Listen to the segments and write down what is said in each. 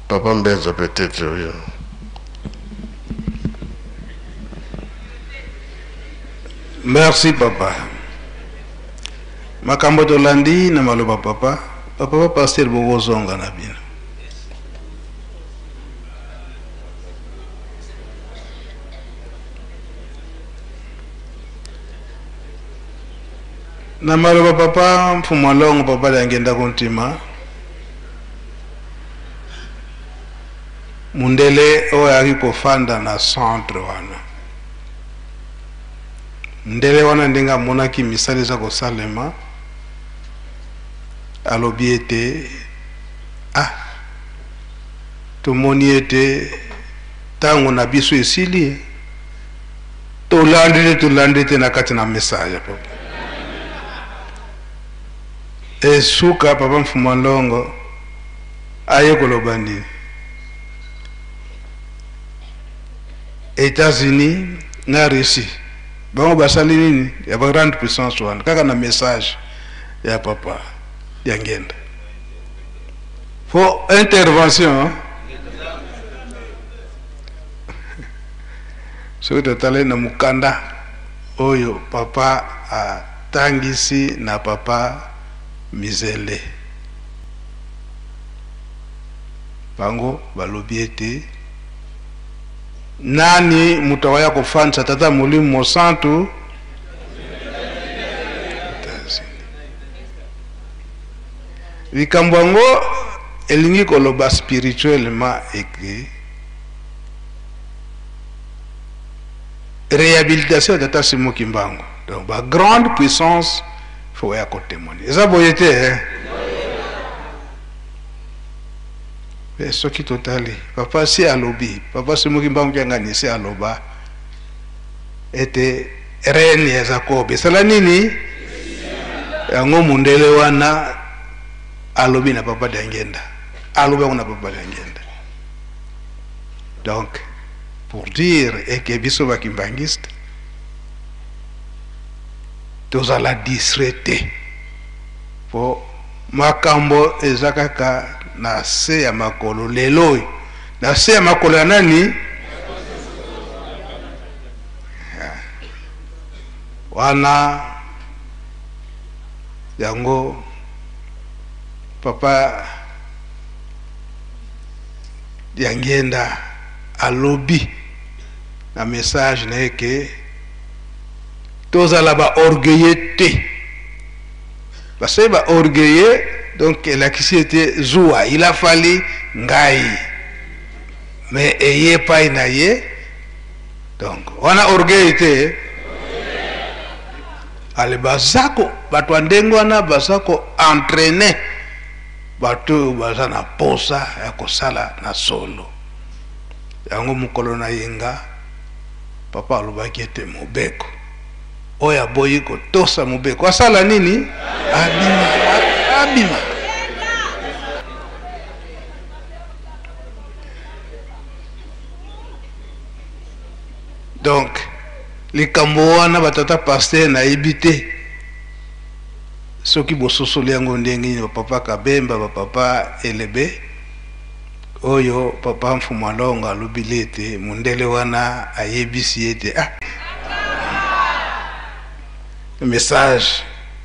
Papa Mbenza peut-être oyo. Merci papa. Makambo tolandi na maloba papa, papa ba pasteur bokozonga na bino. Na maloba papa Mfumu Alongo papa Diangienda Kuntima mundele oyo ayaki kofanda na centre wana, mundele wana ndenge amonaki misala eza kosalema, alobi ete ah, tomoni ete ntango na biso esili, tolandi te, tolandi te na kati na message ya papa. Esuka papa Mfumu Alongo aye koloba nini? États-Unis na Russie bango basali nini ya ba grande puissance wana kaka na message ya papa Diangienda fo intervention. Soki totali na mokanda oyo papa atangisi na papa Mizele, bango balobi ete nani moto akoya kofandisa Tata Molimo Mosantu? Likambo yango elingi koloba spirituellement eke réhabilitation ya Tata Simon Kimbangu. Donc ba grande puissance faut ya ko témoigner. Eza boye te hein? Mais soki totali papa si alobi, papa Simon Kimbangu kiangani si aloba ete reine ya Jacob esala nini? Yango mundele wana alobi na papa Diangienda, alobi yango na papa Diangienda. Donc pour dire et que biso ba kimbanguiste tozala distrait te po makambo eza kaka na se ya makolo lelo oyo, na se ya makolo ya nani? Wana yango papa Diangienda alobi na message na ye ke tozala ba orgueilleux te. Basali ba orgueilleux, donc elakisi ete zuwa il a fallu ngai mais eye epai na ye, donc wana orgueil te. Ale bazako bato ya ndenge wana baza ko entraîner bato oyo baza na posa ya kosala na solo. Yango mokolo na yenga papa alobaki ete mobeko oyo aboyi kotosa mobeko asala nini? Abima, abima. Donc likambo wana batata pasteur nayebi te soki bososoli yango ndenge nini, bapapa Kabemba, bapapa Elebe, oyo papa Mfumu Alongo alobili ete mundele wana ayebisi ete ah, message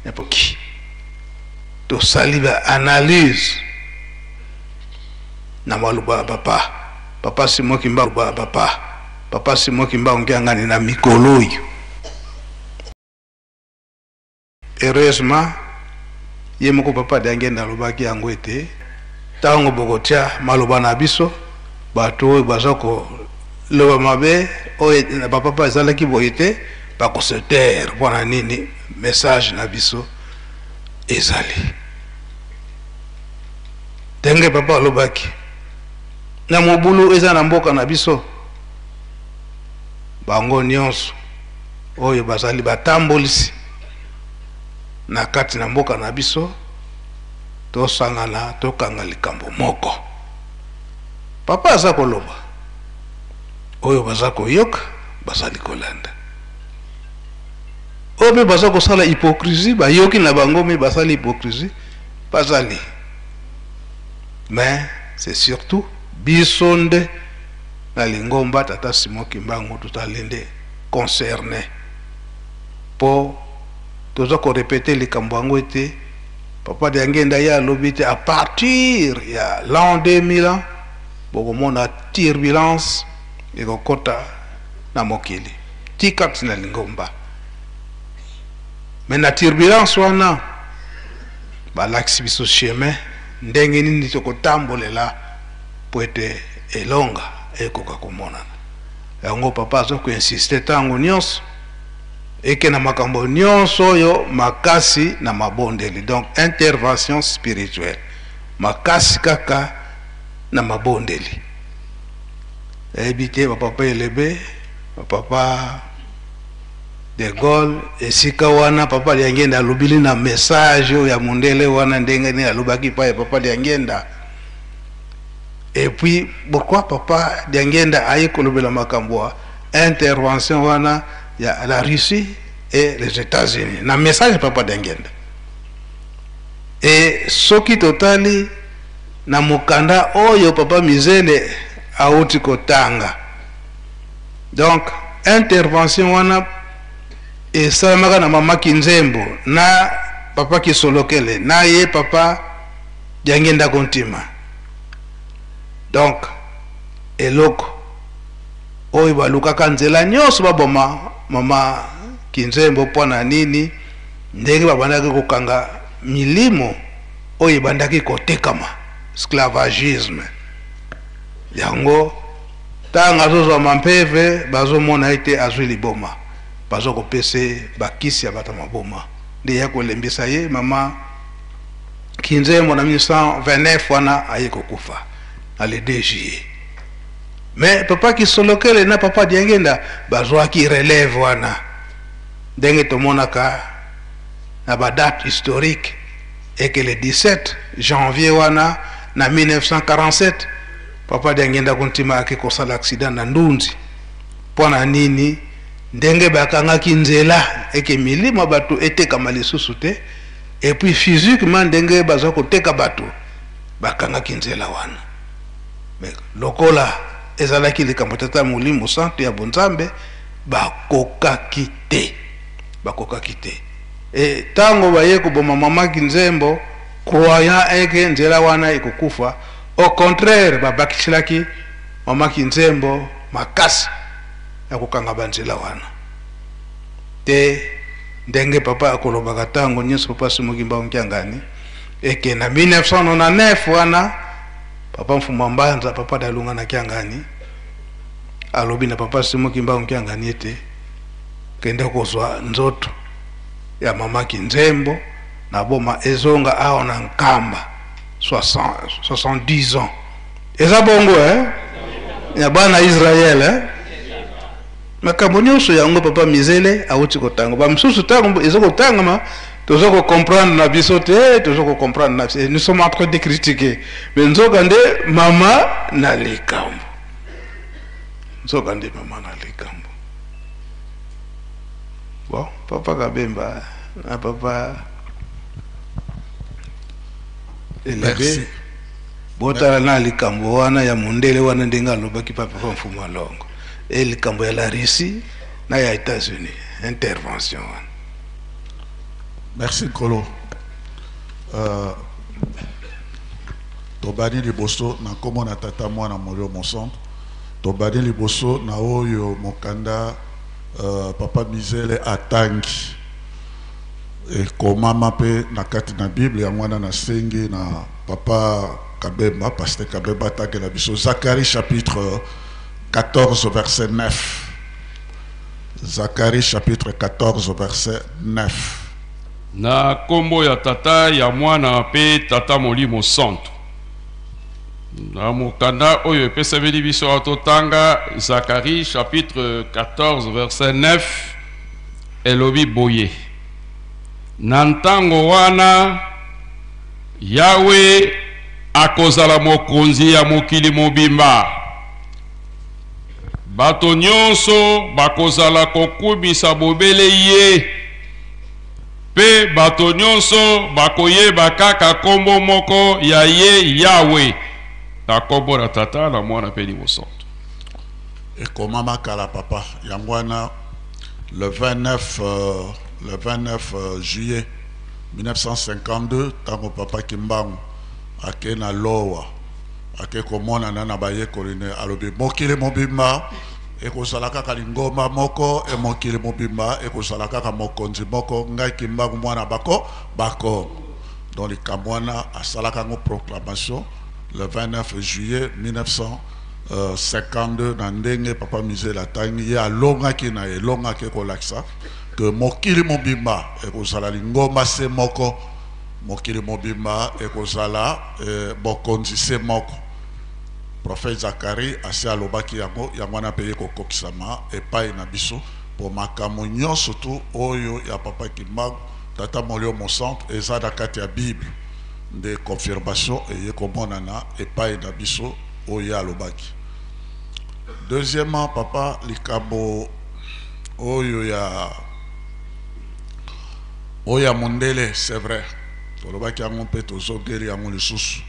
ya poki tosali ba analyse na maloba ya papa, papa Simon Kimbangu, papa, papa Simon Kimbangu kiangani na mikolo oyo. Heureusement, ye moko papa Diangienda alobaki yango ete tango bokotia maloba na biso, bato oyo baza koloba mabe oyo na bapapa ezalaki boye te, bako se taire. Mpona nini? Message na biso ezali ndenge papa alobaki na mobulu eza na mboka na biso, bango nyonso oyo bazali batambolisi na kati na mboka na biso, tosangana tokanga likambo moko. Papa aza koloba, oyo baza koyoka bazali kolanda, oyo mpe baza kosala hypocrisie, bayoki na bango mpe basali hypocrisie bazali. Mais c'est surtout Biso nde na lingomba Tata Simon Kimbangu tozali nde concerne po toza ko repeter likambo yango ete Papa Diangienda ye alobi te à partir ya l'an 2000 ans bokomona turbulence ekokota na mokili ti kati na lingomba. Mais na turbulence wana balakisi biso chemin ndenge nini tokotambolela mpo ete elonga ekoka komonana. Yango papa azo ko insister ntango nyonso eke na makambo nyonso oyo makasi na mabondeli, donc intervention spirituelle makasi kaka na mabondeli. Nayebi te ba papa Elebe, ba papa De Gaulle, esika wana papa Diangienda alobili na message oyo ya mondele wana ndenge nini alobaki epai ya papa Diangienda. Et puis pourquoi papa Diangienda aye kolobela makambo ya intervention wana ya la Russie et les États-Unis na message papa Diangienda? Et soki totali na mokanda oyo papa Mizele auti kotanga, donc intervention wana esalamaka na mama Kinzembo na papa Kisolokele na ye papa Diangienda Kuntima. Donc eloko oyo balukaka nzela nyonso baboma mama Kinzembo mpo na nini? Ndenge babandaki kokanga milimo oyo ebandaki kotekama, esclavagisme. Yango ntango azozwa mampeve bazomona ete azwi liboma, baza kopesa ye bakisi ya bato ya maboma nde ya kolembisa ye. Mama Kinzembo na 1929 wana aye kokufa na le 2 juillet. Mais papa Kisolokele na papa Diangienda bazwaki relève wana ndenge tomonaka na ba date historique eke le 17 janvier wana na 1947 papa Diangienda Kuntima ake kosala accident na Ndunzi. Mpo na nini? Ndenge bakangaki nzela eke milimo ya bato etekama lisusu te, et puis physiquement ndenge baza koteka bato bakangaki nzela wana. Mais lokola ezalaki likambo tata Molimo Santu ya bonzambe, bakokaki te, bakokaki te. E tango baye koboma mama Kinzembo, croyant eke nzela wana ekokufa, au contraire babakiselaki mama Kinzembo makasi ya kokanga banzela wana te. Ndenge papa akolobaka tango nyonso, papa Simon Kimbangu Kiangani, eke na 1999 wana papa Mfumua Mbanza, papa Dalunga na Kiangani, alobi na papa Simon Kimbangu Kiangani ete kende kozwa nzoto ya mama Kinzembo na boma ezonga awa na Nkamba 70 ans. Eza bongo eh? Ya bana Israël eh? Makambo nyonso yango papa Mizele awuti kotanga, ba misusu tango ezo kotangama tozo ko comprendre na biso te, tozo ko comprendre na biso, nous sommes en train de critiquer, mais nzoka nde mama na likambo, nzoka nde mama na likambo. Bon, papa Kabemba na papa Elebe, botala na likambo wana ya mondele wana ndenge alobaki papa Mfumu Alongo, e likambo ya la Russie na ya États-Unis, intervention wana. Merci Nkolo. Tobandi liboso na nkombo na Tata, Mwana, Molimo Mosantu. Tobandi liboso na oyo mokanda Papa Mizele atangi, ekomama mpe na kati na Bible. Yango wana nasengi na Papa Kabemba, Pasteur Kabemba, atangela biso Zacharie chapitre 14 verset 9. Zacharie chapitre 14 verset 9. Na kombo ya Tata, ya Mwana mpe Tata Molimo Santu. Na mokanda oyo epesameli biso awa totanga Zacharie chapitre 14 verset 9 elobi boye: na ntango wana Yawe akozala mokonzi ya mokili mobimba, bato nyonso bakozala kokumisa bobele ye, mpe bato nyonso bakoyeba kaka kombo moko ya ye Yawe. Na nkombo na Tata, na Mwana mpe Elimo Santu. Ekomama kala, papa. Yango wana le 29, le 29 juillet 1952, ntango papa Kimbangu ake na Lowa, ake komonana na bayekoli ne, alobi mokili mobimba ekozala kaka lingomba moko, e mokili mobimba ekozala kaka mokonzi moko, ngai Kimbangu mwana bako bako. Donc likambo wana asalaka yango proclamation le 29 juillet 1952, na ndenge papa Mizele atangi ye alongaki na elongaki kolakisa ke mokili mobimba ekozala lingomba se moko, mokili mobimba ekozala bokonzi se moko. Prophète Zacharie asi alobaki yango, yango wana mpe ye kokokisama epai na biso, po makambo nyonso tu oyo ya papa Kimbangu, Tata Molio Mosantu, eza na kati ya Bible, nde confirmation eye komonana epai na biso oyo ye alobaki. Deuxièmement, papa, likambo oyo ya oyo ya mondele, c'est vrai, tolobaki yango mpe tozongeli yango lisusu.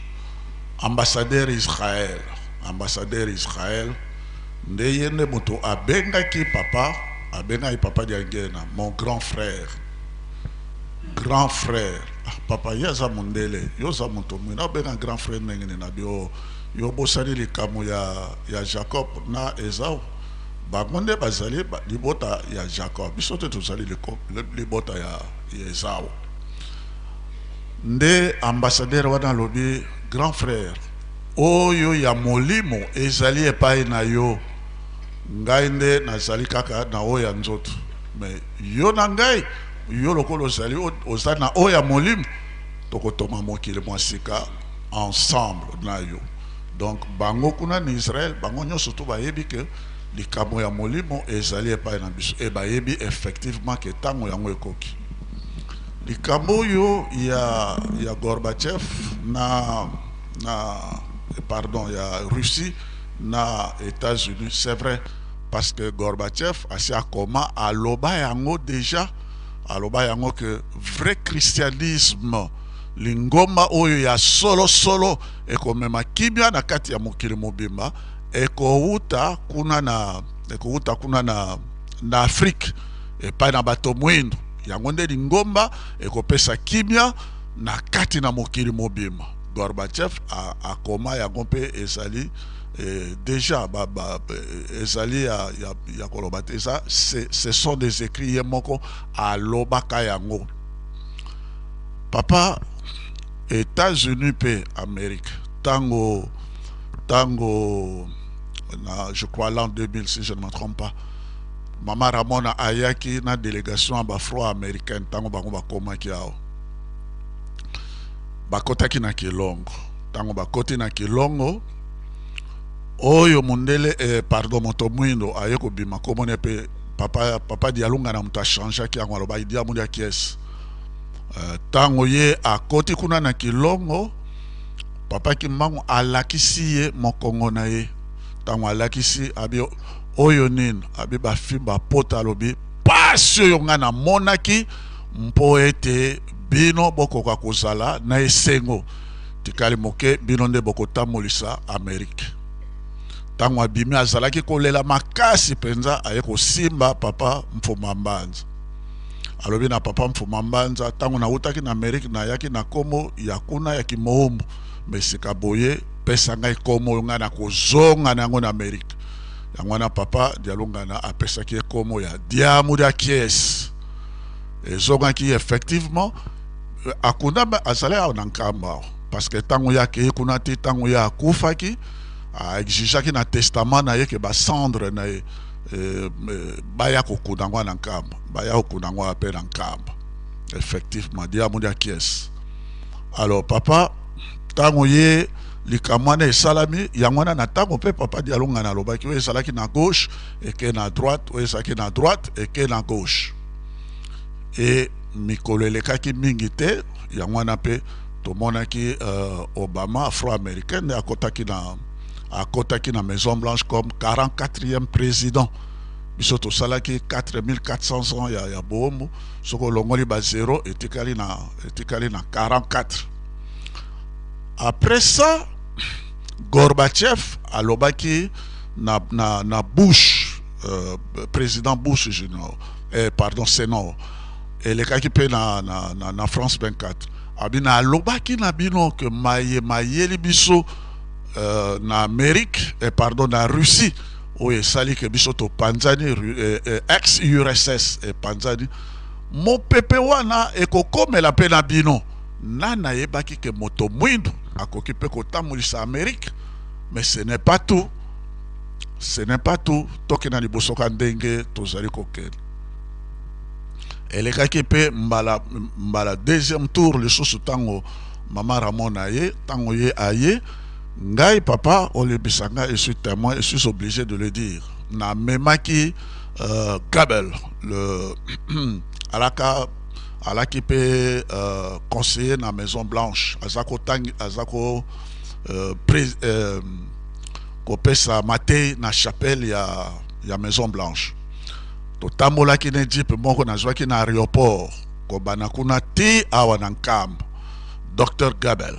Ambassadeur Israël, ambassadeur Israël nde ye nde moto abengaki papa, abengaki papa Diangienda mon grand frère, grand frère. Ah, papa, ye aza mondele, yo oza moto mwindu, abenga grand frère ndenge nini? Na bio yo bosani likambo ya Jacob na Esau, bango nde bazali libota ya Jacob, biso te tozali libota ya Esau. Nde ambassadeur wana alobi grand frère oyo ya molimo ezali epai na yo, ngai nde nazali kaka na oyo ya nzoto, mais yo na ngai, yo lokola ozali oza na oyo ya molimo, tokotonga mokili mwa sika ensemble na yo. Donc bango kuna na Israël, bango nyonso to bayebi ke likambo ya molimo ezali epai na biso, e bayebi effectivement ke ntango yango ekoki. Likambo oyo ya Gorbatchev na pardon, ya Russie na États-Unis, c'est vrai, parce que Gorbatchev asi akoma aloba yango déjà, aloba yango que vrai christianisme, lingomba oyo ya solo solo ekomema kimia na kati ya mokili mobimba, ekowuta kuna na ekowuta kuna na Afrique, epai na bato mwindu. Yango nde lingomba ekopesa kimia na kati na mokili mobimba. Gorbatchev akoma yango mpe ezali déjà ezali ya koloba te, eza ce sont des écrits, ye moko alobaka yango. Papa, États-Unis mpe Amérique, ntango na, je crois, l'an 2000 si je ne me trompe pas, mama Ramona ayaki na délégation ya baafro-américaine. Ntango bango bakomaki awa, bakotaki na Kilongo. Ntango bakoti na Kilongo oyo, mondele, pardon, moto mwindo aye kobima, komoni mpe papa Dialunga na moto achangeaki yango, alobaki Diamu dia Kiese. Ntango ye akoti kuna na Kilongo, papa Kimbangu alakisi ye mokongo na ye. Ntango alakisi, abi oyo nini? Abi bafimba pota. Alobi pasi oyo ngai namonaki mpo ete bino bokoka kozala na esengo, tikali moke bino nde bokotambolisa Amerike. Ntango abimi, azalaki kolela makasi mpenza. Aye kosimba papa Mfuma Mbanza, alobi na papa Mfuma Mbanza: ntango nawutaki na Amerike, nayaki na nkombo ya kuna ya kimoumbu, mais sika boye pesa ngai nkombo oyo ngai nakozonga na yango na Amerike. Yango wana papa Dialungana apesaki ye nkombo ya Diamu dia Kiese. Ezongaki effectivement, akunda azali awa na Nkamba awa, parce que ntango ye akei kuna te, ntango ye akufaki, aexigeaki na testament na ye ke bacendres na ye baya kokunda yango na Nkamba, baya kokunda yango mpe na Nkamba effectivement, Diamu dia Kiese. Alors papa, ntango ye likambo wana esalami, yango wana na ntango mpe papa Dialungana alobaki oyo ezalaki na gauche eke na droite, oyo ezalaki na droite eke na gauche. E mikolo elekaki mingi te, yango wana mpe tomonaki Obama, afro-américain, nde akotaki na Maison Blanche comme 44e président. Biso tosalaki 4400 ans ya boombo, soki olongoli ba 0, etikali na 44. Après ça, Gorbatchev alobaki na, na, na Bush, président Bush junior, pardon, Senor, elekaki mpe na France 24. Abina alobaki na bino ke maye mayeli biso na Amérique, pardon, na Russie, oyo esali ke biso topanzani, ex URSS epanzani, mopepe wana ekokomela mpe na bino. Nani ayebaki ke moto mwindu akoki mpe kotambolisa Amérique? Mais ce n'est pas tout, ce n'est pas tout. Tokenda liboso ka ndenge tozali kokende. Elekaki mpe mbala deuxième tour lisusu, ntango mama Ramon aye, ntango ye aye, ngai papa olebisa ngai, je suis témoin, je suis obligé de le dire, namemaki Gabel, le alaka alaki mpe conseiller na Maison Blanche, aza kotangi, aza ko kopesa matei na chapelle ya Maison Blanche. Totambolaki ne jeep moko nazwaki na aéroport, kobanda kuna ti awa na Nkamba. Dr Gabel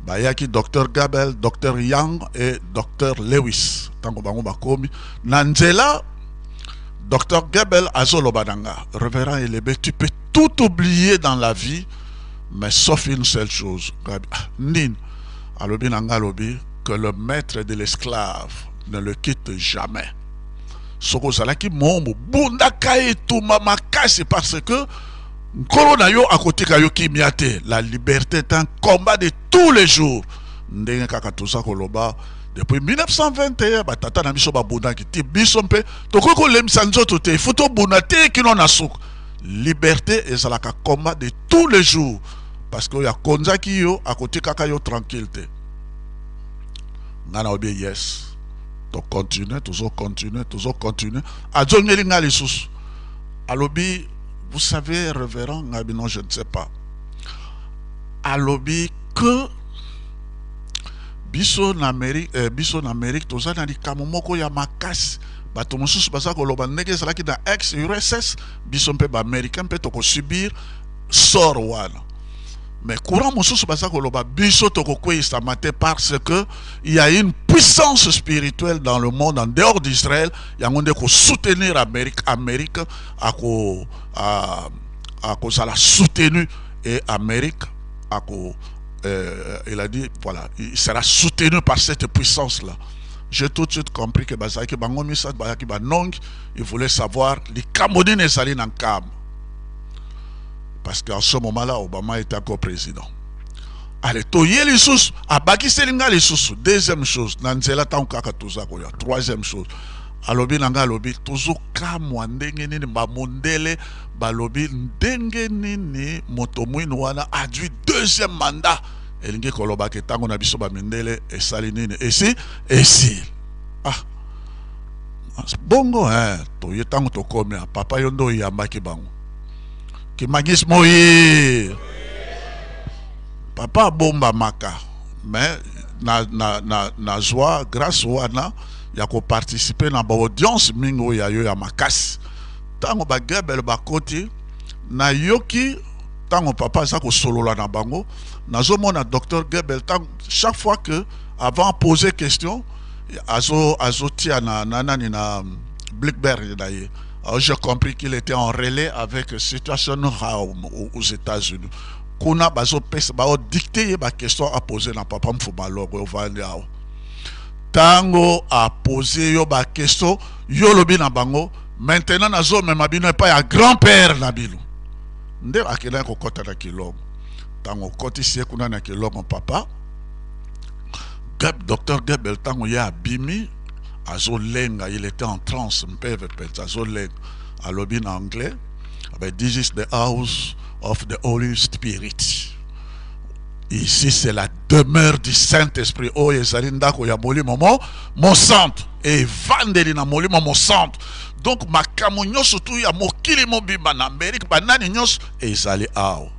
bayaki, Dr Gabel, Dr Young et Dr Lewis. Ntango bango bakomi na nzela, Dr Gabel azoloba na nga: "Révérend Elebe, tu peux tout oublier dans la vie, mais sauf une seule chose." Ngabi: "Ah, nini?" Alobi na nga, alobi que le maître de l'esclave ne le quitte jamais. Soki ozalaki mombo, bundaka etumba makasi, parce que nkolo na yo akotika yo kimia te. La liberté est un combat de tous les jours. Ndenge kaka toza koloba, depuis 1921 batata na biso babundaki, ti biso mpe tokoki kolemisa nzoto te, ifo tobunda te kino na suka. Liberté ezalaka combat de tous les jours, parce que oyo akonzaki yo akotikaka yo tranquille te. Ngai na obi yes, tocontinue, tozocontinue, tozocontinue. Azongeli ngai lisusu, alobi: "Vous savez, révérend?" Ngai bi: "Non, je ne sais pas." Alobi que biso na Amérique, biso na Amérique toza na likambo moko ya makasi. Bato mosusu baza koloba ndenge ezalaki na ex URSS, biso mpe baaméricain mpe tokosubir sort wana. Mais courant mosusu baza koloba biso tokokweyisama te, parce que il y a une puissance spirituelle dans le monde en dehors d'Israël, yango nde kosoutenir Amérique. Amérique ako akozala soutenu et Amérique ako il a dit, voilà, il sera soutenu par cette puissance là. J'ai tout de suite compris que bazalaki bango misato, bazalaki banongi. Il voulait savoir likambo nini ezali na Nkamba, parce qu'en ce moment-là, Obama était encore président. Ale, toye lisusu, abakiseli nga lisusu deuxième chose na nzela, ntango kaka toza koya. Troisième chose, alobi na ngai, alobi: "Tozokamwa ndenge nini bamondele balobi ndenge nini moto mwinu wana adui deuxième mandat. Elingi kolobaka ntango na biso bamindele esali nini, esi esili." Ah bongo hein, toye. Ntango tokomi, papa, yo nde oyambaki bango. Kimbanguisme oye, papa abombamaka, mais nazwa grâce wana ya koparticiper na baaudience mingi oyo ya yo ya makasi. Ntango bagebele bakoti, nayoki ntango papa aza kosolola na bango, nazomona Dr Gebel, ntango chaque fois que avant poser question, azotia na nani, na Blackberry na ye. Alors, j'ai compris qu'il était en relais avec Situation Room aux États-Unis. Kuna bazopesa, baodicte ye baquestion apose na papa Mfuma Longo. Ovandi awa, ntango apose yo baquestion, yo olobi na bango: "Maintenant nazomema bino epai ya grand père na bino." Nde akendaki kokɔta na Kilongo. Ntango okɔtisi ye kuna na Kilongo, papa Gab, Dr Gebel, ntango ye abimi, azolenga, il était en transe mpeve mpenza, azolenga, alobi na anglais: "This is the house of the Holy Spirit. Ici, c'est la demeure du Saint-Esprit." Oyo ezali ndako ya Molimo mo Mosantu, evandeli na Molimo Mosantu. Donc makambo nyonso tu ya mokili mobimba, na Amérique, banani nyonso ezali awa.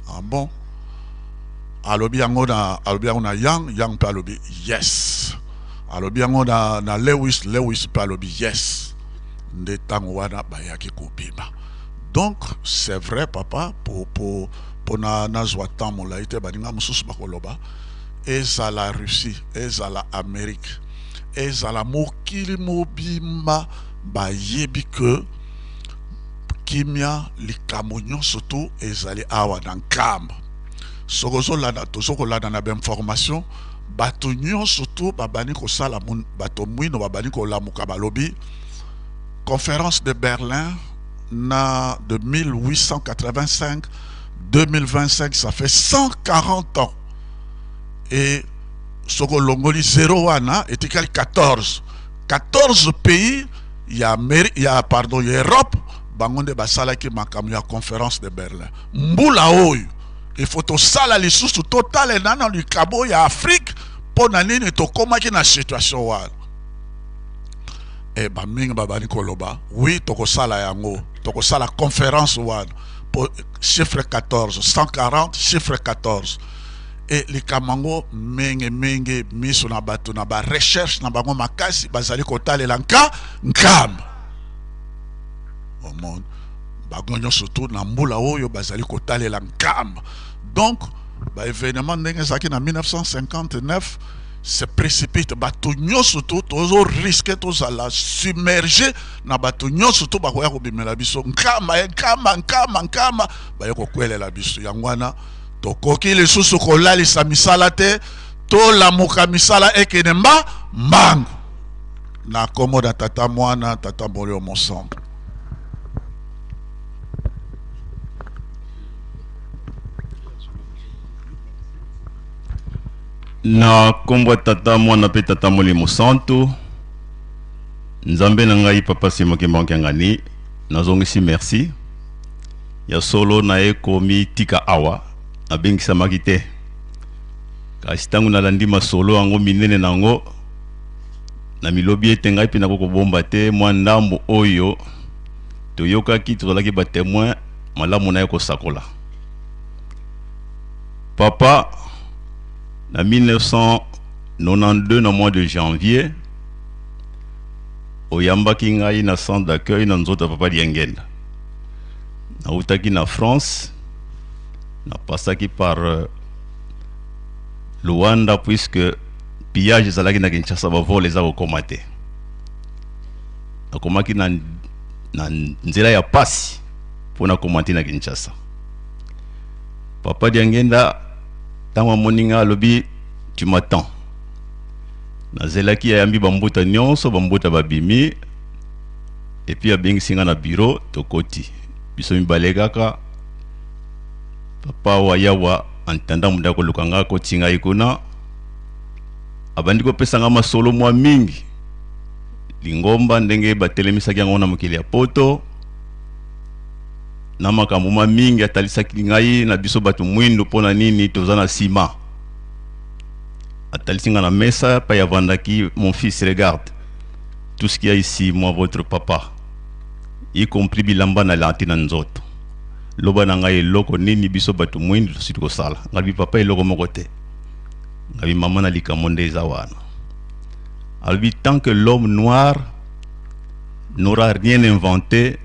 Ah bon, alobi yango na Yang, Yang mpe alobi yes. Alobi yango na Lewis, Lewis mpe alobi yes. Nde ntango wana bayaki kobima. Donc c'est vrai, papa, po nazwa temps molai te, baninga mosusu bakoloba. Ezala Russie, ezala Amerique, ezala mokili mobimba, bayebi que kimia likambo nyonso tu ezali awa na Nkamba. Soki ozolanda, tozo kolanda na ba information, bato nyonso tu babandi kosala, bato mwino babandi kolamuka, balobi conférence de Berlin na de 1885 2025, ça fait 140 ans. Et soko longoli 0 wana etikali 14 14 pays ya Amérique, ya pardon, ya Europe, bango nde basalaki makambo ya conférence de Berlin. Mbula oyo il faut tosala lisusu, totale nano likabo ya Afrique mpo na nini tokomaki na situation wana. E bamingi babandi koloba oui, tokosala yango, tokosala conférence wana po chiffre 14, 140 chiffre 14. E likambo yango mingi mingi miso na bato na ba recherche na bango makasi bazali kotalela nka Nkamba. Omoni bango nyonso tu na mbula oyo bazali kotalela Nkamba. Donc ba événement ndenge ezalaki na 1959 se précipite, bato nyonso tu tozo risque tozala submerge na bato nyonso tu bakoya kobimela biso Nkamba, Nkamba, Nkamba, Nkamba, baye kokwelela biso. Yango wana tokoki lisusu kolalisa misala te, tolamuka, misala ekende mba mbangu. Na kombo na Tata, Mwana, Tata Molimo Mosantu. Na nkombo ya Tata, Mwana mpe Tata Molimo Santu, Nzambe na ngai, Papa Simon Kimbangu Kiangani, nazongisi merci. Ya solo naye komitika awa, nabengisamaki te, kasi ntango nalandi masolo yango minene na yango, na milobi ete ngai mpe nakoki kobomba te mwa ndambo oyo toyokaki, tozalaki batemoin malamu naye kosakola. Papa, na 1992 na mois de janvier, oyambaki ngai na centre d'accueil na nzoto ya Papa Diangenda. Nautaki na France, napasaki par Luanda, puisque pillage ezalaki na Kinshasa, bavol eza kokoma te. Nakomaki na nzela ya pasi mpo nakoma te na Kinshasa. Papa Diangenda, ntango amoni ngai, alobi: "Tu m'attends." Nazelaki, ayambi bambuta nyonso, bambuta babimi, et puis abengisi ngai na bureau. Tokoti biso mibale kaka. Papa wayawa antanda moto akoluka ngai, akoti ngai kuna, abandi kopesa ngai masolo mwa mingi, lingomba ndenge batelemisaki yango na mokili ya Poto, na makambo mwa mingi atalisaki ngai na biso bato mwindu mpo na nini toza na nsima. Atalisi ngai na mesa epai avandaki: "Mon fils, regarde tout ce qu'il y a ici. Moi, votre papa, y compris bilamba nalati na nzoto, loba na ngai eloko nini biso bato mwindu tosili kosala." Ngai bi: "Papa, eloko moko te." Ngai: "Mama, na likambo nde eza wana." Alobi: "Tant que l'homme noir n'aura rien inventé,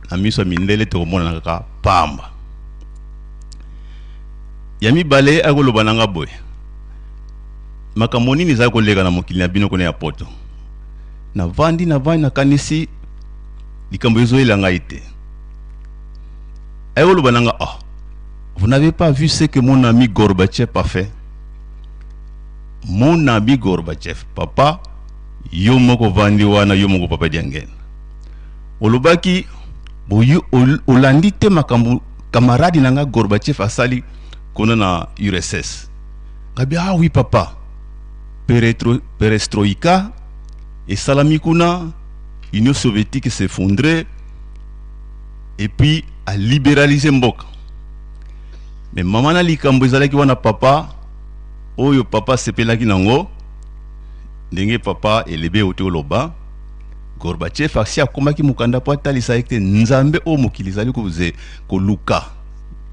na miso ya mindele tokomonana kaka pamba." Ya mibale, akoloba na nga boye: "Makambo nini ezali koleka na mokili na bino kuna ya Poto?" Navandi, navandi, nakanisi, likambo ezoyela ngai te. Ayekoloba na nga: "Oh, vous n'avez pas vu ce que mon ami Gorbatchev a fait?" Mon ami Gorbatchev, papa, yo moko vandi wana, yo moko Papa Diangene, olobaki boyo olandi te makambo camarade na nga Gorbatchev asali kuna na URSS. Ngabi: "Ah oui, papa, perestroïka esalami kuna, Union soviétique s'effondré et puis alibéraliser mboka." Mais mama, na likambo ezalaki wana, papa, oyo papa asepelaki nango, ndenge papa elebe euti oloba, Gorbatchev asi akomaki mokanda mpo atalisa ete Nzambe oyo mokili ezali koluka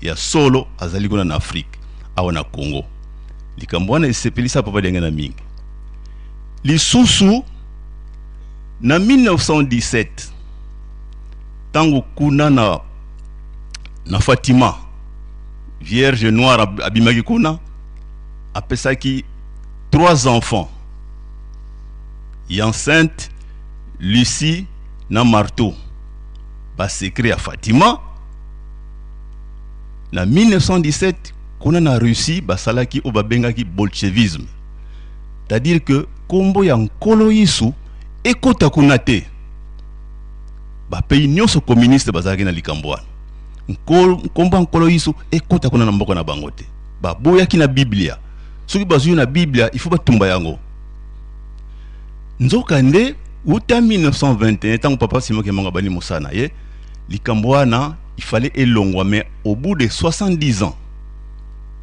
ya solo azali kuna na Afrique, awa na Congo. Likambo wana esepelisa Papa ndenge na mingi. Lisusu na 1917, ntango kuna na Fatima, Vierge noire abimaki kuna, apesaki Trois enfants. Hyacinthe, Lucie na Marteau. Ba secret ya Fatima. Na 1917 kuna na Russie basalaki oyo babengaki bolchevisme. C'est-à-dire que kombo ya Nkolo Yesu ekota kuna te. Ba pays nyonso communiste bazalaki na likambo wana. Nkombo ya Nkolo Yesu ekota kuna na mboka na bango te. Baboyaki na Biblia. Soki bazwi na Biblia, il faut batumba yango. Nzokande uta 1921 ntango papa Simon Kimbangu abandi mosala na ye, likambo wana il fallait elongwa, mais au bout de 70 ans,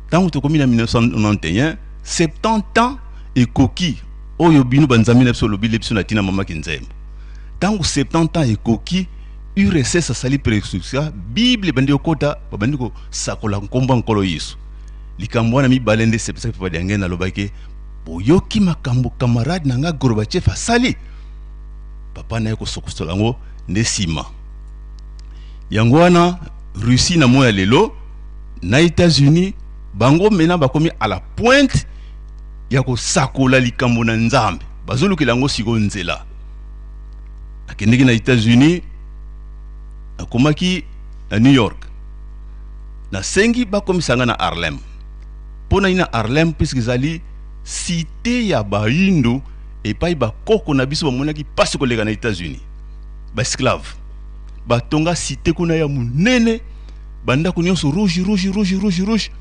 ntango tokomi na 1991, 70 ans ekoki oyo bino banzambe na biso olobili biso na ntina mama Kinzembo. Ntango 70 ans ekoki, URSS asali prescription, Bible ebandi kokota, babandi kosakola nkombo ya Nkolo Yesu. Likambo wana mibale nde sepesaki Papa Diangenda, alobaki boyoki makambo camarade na nga Gorbatchev asali, papa naye kosokosola yango nde nsima. Yango wana Russie na moya lelo na États-Unis bango mena bakomi à la pointe ya kosakola likambo na Nzambe, bazolukela yango sikoyo nzela. Nakendeki na États-Unis, nakomaki na New York, nasengi bakomisa nga na Harlem. Mpo na nini na Harlem? Puisque ezali cité ya bayindo epai bakoko na biso bamonaki mpasi koleka na États-Unis, baesclave batonga cité kuna ya monene, bandako nyonso rouge rouge rouge rouge rouge.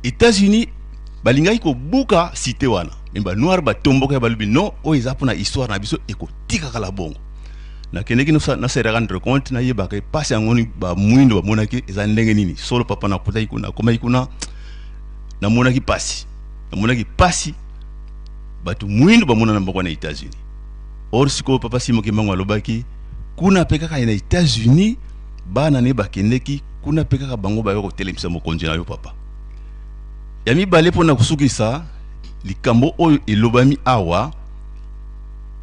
États-Unis balingaki kobuka cité wana, me banoir batomboka ya balobi non, oyo eza mpona histoire na biso, ekotikaka la bongo. Nakendeki na se rendre compte, nayebaka mpasi yango ni bamwindo bamonaki eza ndenge nini. Solo papa, nakutaki kuna, nakomaki kuna, namonaki mpasi, namonaki mpasi bato mwindo bamona na mboka na États-Unis. Or sikoyo papa Simon Kimbangu alobaki kuna mpe kaka na États-Unis, bana ne bakendeki kuna mpe kaka bango bayo kotelemisa mokonzi na yo papa. Ya mibale, mpona kosukisa likambo oyo elobami awa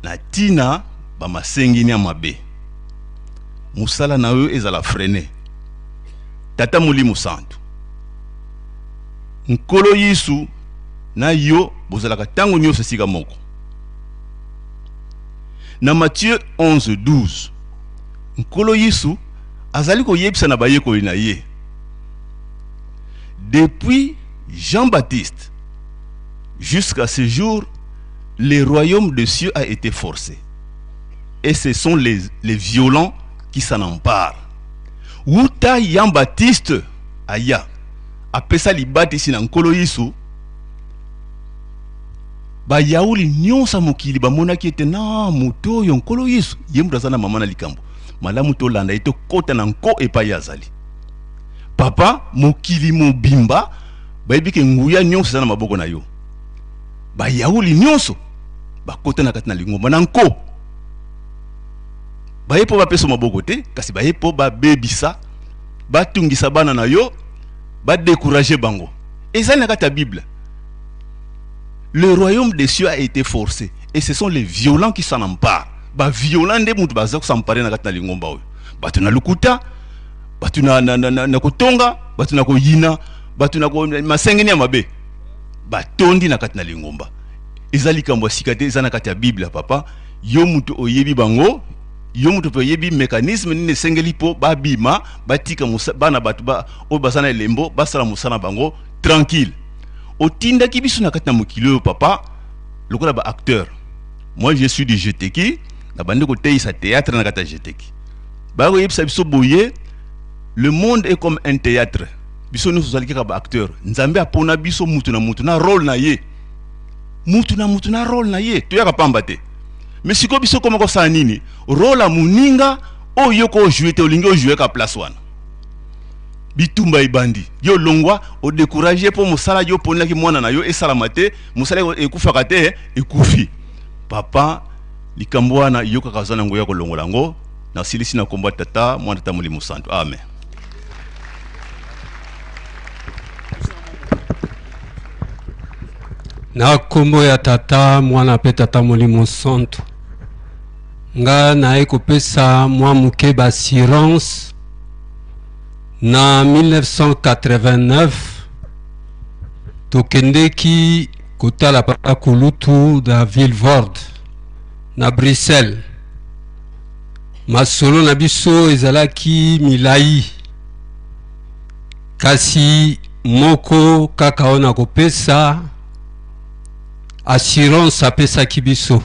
na ntina bamasengini ya mabe, mosala na yo ezala freine. Tata Molimo Santu, Nkolo Yesu na yo bozalaka ntango nyonso esika moko. Na Matthieu 11 12, Nkolo Yesu azali koyebisa na bayekoli na ye: depuis Jean-Baptiste jusqu'à ce jour, le royaume des cieux a été forcé et ce sont les violents qui s'en emparent. Wuta Jean-Baptiste aya apesa libatisi na Nkolo Yesu, bayauli nyonso ya mokili bamonaki ete na moto oyo Nkolo Yesu ye moto aza na mama na likambo malamu, tolanda ye, tokɔta na nko epai ye azali. Papa, mokili mobimba bayebi ke nguya nyonso eza na maboko na yo. Bayauli nyonso bakɔta na kati na lingomba na nko, baye mpo bapesa maboko te, kasi baye mpo babebisa, batungisa bana na yo, badécourage bango. Ezali na kati ya Bible: le royaume des cieux a été forcé et ce sont les violents qui s'en emparent. Baviolent nde mutu baza kosampare na kati na lingomba oyo, bato na lokuta, bato na kotonga, bato na koyina, bato na masengeni ya mabe batondi na kati na lingomba. Eza likambo ya sika te, eza na kati ya Bible ya papa. Yo mutu oyebi bango, yo mutu mpe oyebi mécanisme nini esengeli mpo babima, batika bana bato oyo baza na elembo basala mosala na bango tranquille. Otindaki biso na kati na mokili oyo papa lokola baacteur. Moi, je suis du GTK, nabandi koteyisa théâtre na kati ya GTK. Bakoyebisa biso boye: le monde est comme un théâtre, biso nyonso tozali kaka baacteur. Nzambe apona biso mutu na mutu na rôle na ye, mutu na mutu na rôle na ye, toyaka pamba te. Mais sikoyo biso koma kosala nini? Rôle ya moninga oyo yo ko ojoue te, olingi ojoue ka place wana, bitumba ebandi. Yo longwa, odécourage mpo mosala yo oponelaki mwana na yo esalama te, mosala ekufaka te, ekufi. Papa, likambo wana yo kaka oza na nguya kolongola yango. Nasilisi na kombo ya Tata, Mwana, Tata Molimo Santu, amen. Na nkombo ya Tata, Mwana mpe Tata Molimo Santu, nga naye kopesa mwa moke baassurance. Na 1989. Tokendeki kotala papa kulutu na Vilvoorde na Bruxelles. Masolo na biso ezalaki milai, kasi moko kaka oyo nakopesa assurance apesaki biso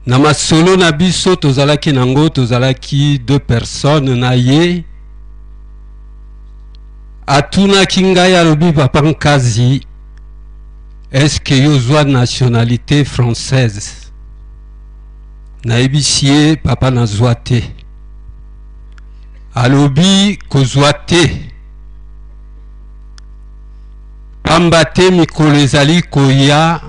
na masolo na biso tozalaki nango, tozalaki deux personnes na ye. Atunaki ngai, alobi: "Papa Nkazi, est-ce que yo ozwa nationalité française?" Nayebisi ye: "Papa, nazwa te." Alobi: "Kozwa te, pamba te mikolo ezali koya,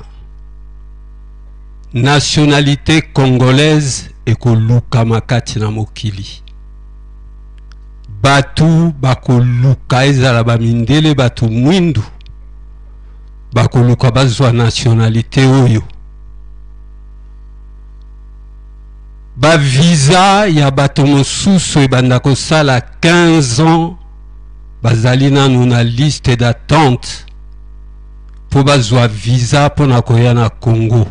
nationalité congolaise ekolukama kati na mokili. Bato bakoluka, ezala bamindele, bato mwindu, bakoluka bazwa nationalité oyo. Bavisa ya bato mosusu ebanda kosala 15 ans, bazali nanu na liste d'attente mpo bazwa visa mpona koya na Congo."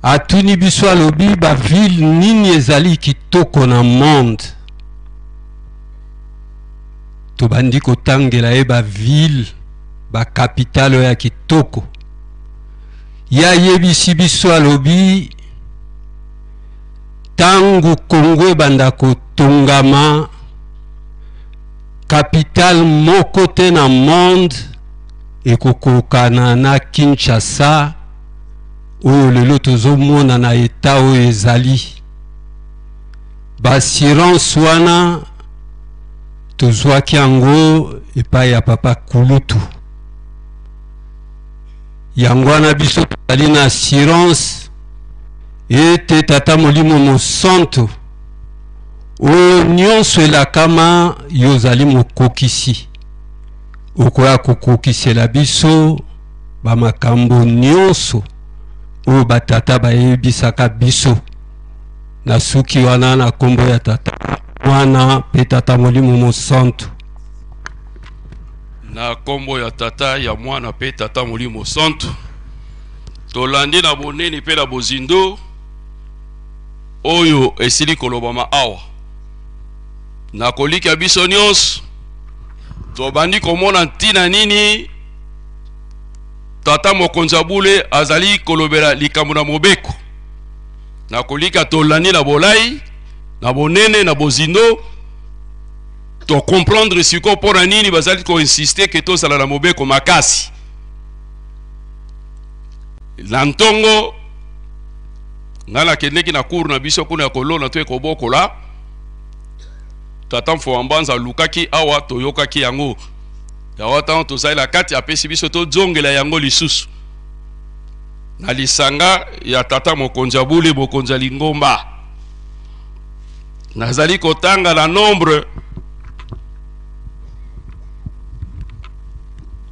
Atuni biso, alobi: "Baville nini ezali kitoko na monde?" Tobandi kotangela ye baville, bacapitale oyo ya kitoko. Ye ayebisi biso, alobi: "Ntango Kongo ebanda kotongama, capitale moko te na monde ekokokana na Kinshasa oyo lelo tozomona na eta oyo ezali." Baassurance wana tozwaki yango epai ya papa kulutu. Yango wana biso tozali na assurance ete Tata Molimo Mosantu, oyo nyonso elakama, yo ozali mokokisi, okoya kokokisela biso bamakambo nyonso oyo batata bayebisaka biso. Na suki wana, na nkombo ya Tata, Mwana mpe Tata Molimo Mosantu. Na nkombo ya Tata, ya Mwana mpe Tata Molimo Santu. Tolandi na bonene mpe na bozindo oyo esili kolobama awa. Na kolikya biso nyonso tobandi komona ntina nini Tata Mokonzi ya Bule azali kolobela likambo na mobeko. Na kolika tolandi na bolai, na bonene, na bozindo, tocomprendre sikoyo mpo na nini bazali koinsiste ke tozala na mobeko makasi. Na ntongo ngai nakendeki na cour na biso kuna ya kolona to ekobokola. Tata Mfoa Mbanza alukaki awa, toyokaki yango yango ntango tozali na kati, apesi biso tozongela yango lisusu na lisanga ya Tata Mokonzi ya Bule, mokonzi ya lingomba. Nazali kotanga na Nombre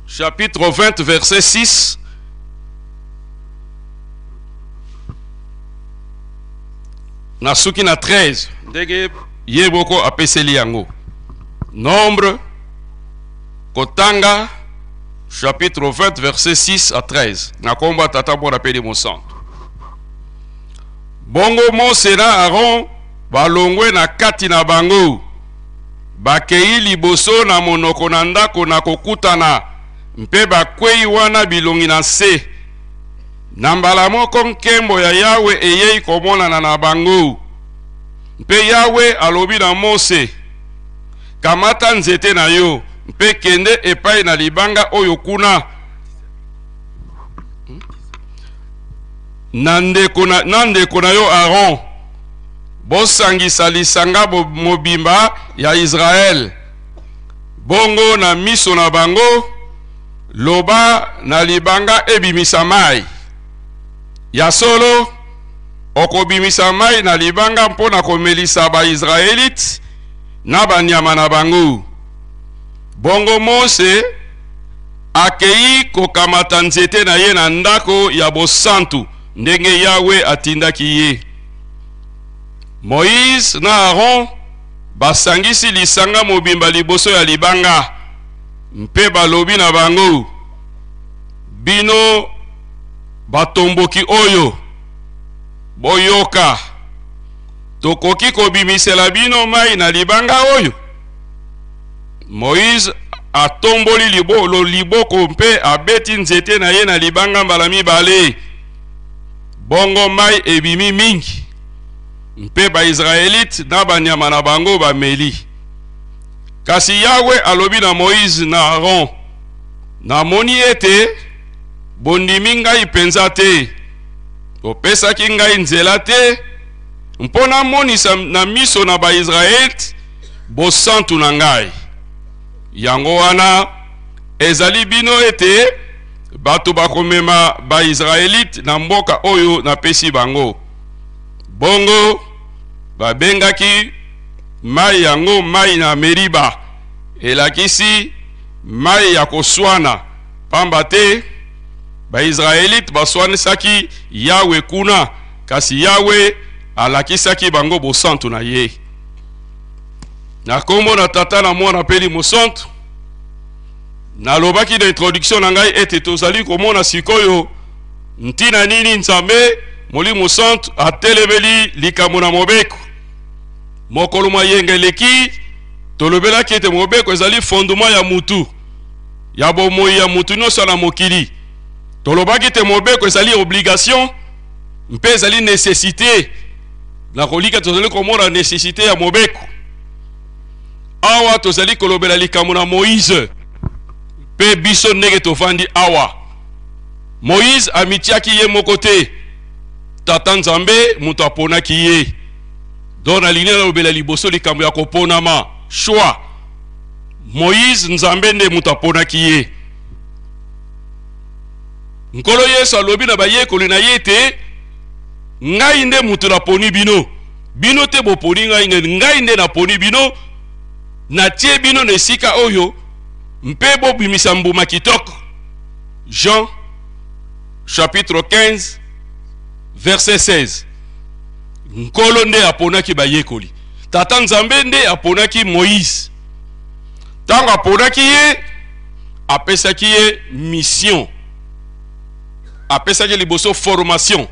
chapitre 20 verset 6 na suki na 13, ndenge ye moko apeseli yango. Nombre, kotanga chapitre 20 verset 6 à 13, na kombo ya Tata, Mwana mpe Elimo Santu. Bongo Mose na Aron balongwe na kati na bango, bakei liboso na monoko na ndako na kokutana, mpe bakwei wana bilongi na nse. Na mbala moko nkembo ya Yawe eyei komonana na bango. Mpe Yawe alobi na Mose: "Kamata nzete na yo mpe kende epai na libanga oyo kuna na ndeko na yo Aron, bosangisa lisanga mobimba ya Israele. Bongo na miso na bango, loba na libanga ebimisa mai. Ya solo, okobimisa mai na libanga mpo na komelisa Baisraelite na banyama na bango." Bongo Mose akei kokamata nzete na ye na ndako ya bosantu, ndenge Yawe atindaki ye. Moïse na Aaron basangisi lisanga mobimba liboso ya libanga. Mpe balobi na bango, Bino batomboki oyo, boyoka! Tokoki kobimisela bino mai na libanga oyo? Moize atomboli liboko mpe abeti nzete na ye na libanga mbala mibale. Bongo mai ebimi mingi, mpe Ba-Israelite na banyama na bango bameli. Kasi Yawe alobi na Moize na Aron, Namoni ete bondimi ngai mpenza te. Bopesaki ngai nzela te mpo namonisa na miso na Ba-Israelite bosantu na ngai. Yango wana ezali bino ete bato bakomema Ba-Israelite na mboka oyo napesi bango. Bongo babengaki mai yango mai na Meriba, elakisi mai ya koswana, pamba te Ba-Israelite baswanisaki Yawe kuna, kasi Yawe alakisaki bango bosantu na ye. Na kombo na Tata na Mwana mpe Elimo Santu, nalobaki na introduction na ngai ete tozali komona sikoyo ntina nini Nzambe Molimo Santu atelemeli likambo na mobeko. Mokolo mwa yenga eleki, tolobelaki ete mobeko ezali fondement ya mutu, ya bomoi ya mutu nyonso na mokili. Tolobaki ete mobeko ezali obligation mpe ezali necessite. Na kolika tozali komona necessite ya mobeko. Awa tozali kolobela likambo na Moïse mpe biso ndenge tovandi awa. Moïse amitiaki ye moko te, Tata Nzambe moto aponaki ye. Donc nalingi nalobela liboso likambo ya koponama, choix. Moïse, Nzambe nde moto aponaki ye. Nkolo Yesu alobi na bayekoli na ye ete ngai nde moto naponi bino, bino te boponi ngai, ngai nde naponi bino, natie bino na esika oyo mpe bobimisa mbuma kitoko. Jean chapitre 15 verset 16. Nkolo nde aponaki bayekoli. Tata Nzambe nde aponaki Moïse. Ntango aponaki ye, apesaki ye mission. Apesaki liboso formation.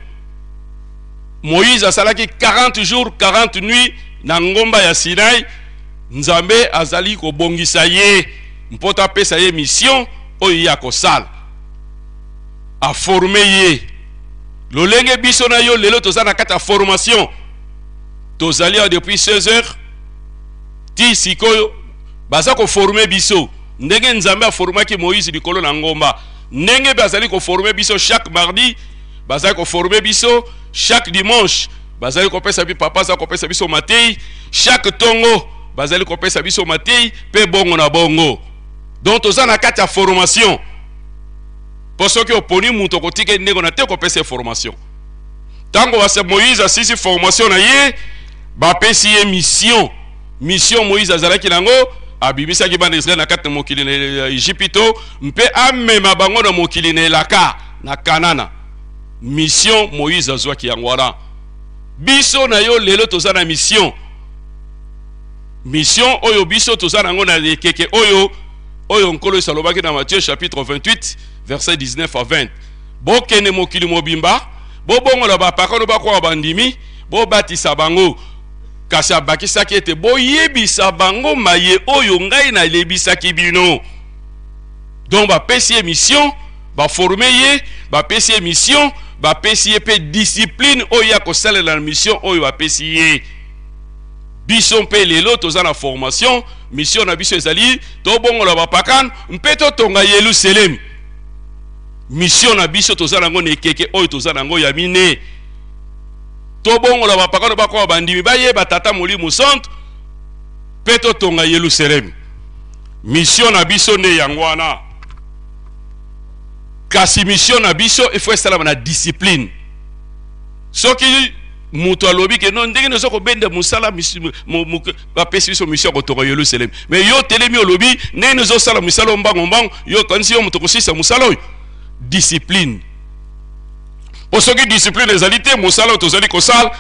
Moïse asalaki 40 jours 40 nuits na ngomba ya Sinai. Nzambe azali kobongisa ye mpo apesa ye mission oyo ye akosala. Aforme ye lolenge biso na yo lelo toza na kati ya formation. Tozali awa depuis 16 heures ti sikoyo baza koforme biso ndenge Nzambe aformaki Moïse likolo na ngomba, ndenge bazali koforme biso chaque mardi, bazali koforme biso chaque dimanche, bazali kopesa biso, papa aza kopesa biso matei chaque tongo, bazali kopesa biso matei pe bongo na bongo. Donc toza na kati ya formation. Po soki oponi moto okotika ye ndenge na te kopesa ye formation. Tango Moïse asisi formation na ye, bapesi ye mission. Mission Moïse azalaki nango, abimisaki bana Israël na kati na mokili na Egypto mpe amema bango na mokili na elaka na Kanana. Mission Moïse azwaki yango wana. Biso na yo lelo toza na mission. Mission oyo biso toza nango na ekeke oyo, oyo Nkolo Yesu alobaki na Matthieu chapitre 28 verset 19 à 20. Bokende mokili mobimba, bobongola bapakano bakoma bandimi, bobatisa bango. Kasi abakisaki ete boyebisa bango maye oyo ngai nalebisaki bino. Donc bapesi ye mission, baforme ye, bapesi ye mission, bapesi ye pe discipline oyo ye akosalela na mission oyo bapesi ye. Biso mpe lelo toza na formation, mission na biso ezali tobongola bapakano mpe totonga Yelusalemi. Mission na biso toza nango na ekeke oyo toza nango ya mine. Tobongola bapakano bakoma bandimi, bayeba Tata Molimo Santu mpe totonga Yelusalemi. Mission na biso nde yango wana. Kasi mission na biso il faut esalama na discipline. Soki moto alobi ke non, ndenge nazo kobenda mosala, bapesi biso mission ya kotonga Yelusalemi, mais yo otelemi olobi ndenge nazo sala mosala oyo mbango mbango, yo okanisi yo moto okosisa mosala oyo? Discipline. Po soki discipline ezali te, mosala oyo tozali kosala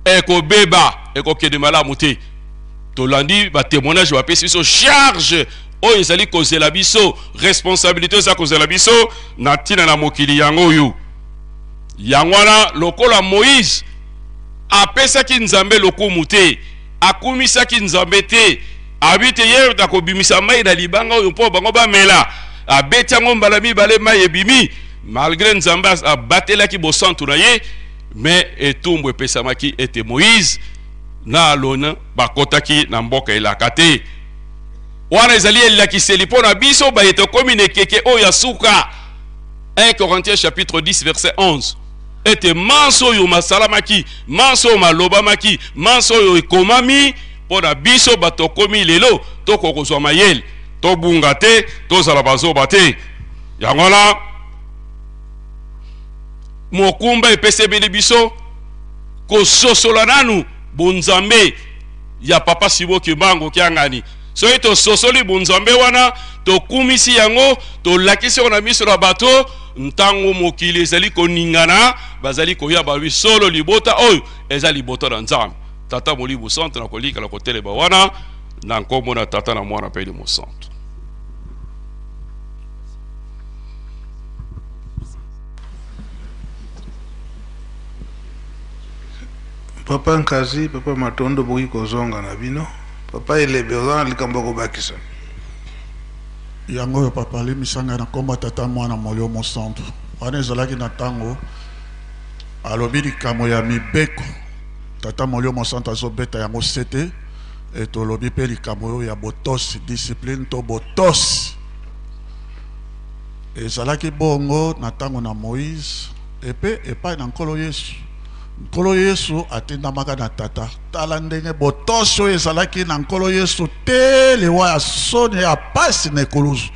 ekobeba, ekokende malamu te. Tolandi ba témoignage bapesi biso charge oyo ezali kozela biso, responsabilite eza kozela biso na ntina na mokili yango oyo. Yango wana, lokola Moïse apesaki Nzambe lokumu te, akumisaki Nzambe te, abi te ye akobimisa mai na libanga oyo mpo bango bamela, abeti yango mbala mibale, mai ebimi, malgre Nzambe abatelaki bosantu na ye, me etumbu epesamaki ete Moïse na Alona bakotaki na mboka elaka te. Wana ezali elakiseli mpo na biso baye tokomi na ekeke oyo ya suka. 1 Corinthiens chapitre 10 verset 11 ete manso oyo masalamaki, manso oyo malobamaki, manso oyo ekomami mpo na biso bato tokomi lelo, tokoka kozwa mayele, tobunga te, tozala bazoba te. Yango wana mokumba epesemeli biso kososola nanu bonzambe ya Papa Simon Kimbangu Kiangani. Soki tososoli bonzambe wana, tokumisi yango, tolakisi yango na miso na bato, ntango mokili ezali koningana, bazali koya balobi solo libota oyo eza libota na Nzambe. Tata Molimo Santu, na kolikala kotelema wana na nkombo na Tata na Mwana mpe Elimo Santu. Papa Nkazi, Papa Matondo, bokoki kozonga na bino. Papa Elebe, oza na likambo ya kobakisa? Yango oyo papa alimbisa ngai na nkombo ya Tata, Mwana, Molimo Mosantu. Wana ezalaki na ntango alobi likambo ya mibeko, Tata Molimo Mosantu azobeta yango sete, e tolobi mpe likambo oyo ya botosi, discipline to botosi. Ezalaki bongo na ntango na Moïse epe epai na Nkolo Yesu. Nkolo Yesu atindamaka na Tata. Tala ndenge botosi oyo ezalaki na Nkolo Yesu te liwa ya soni ya pasi na ekuluzu.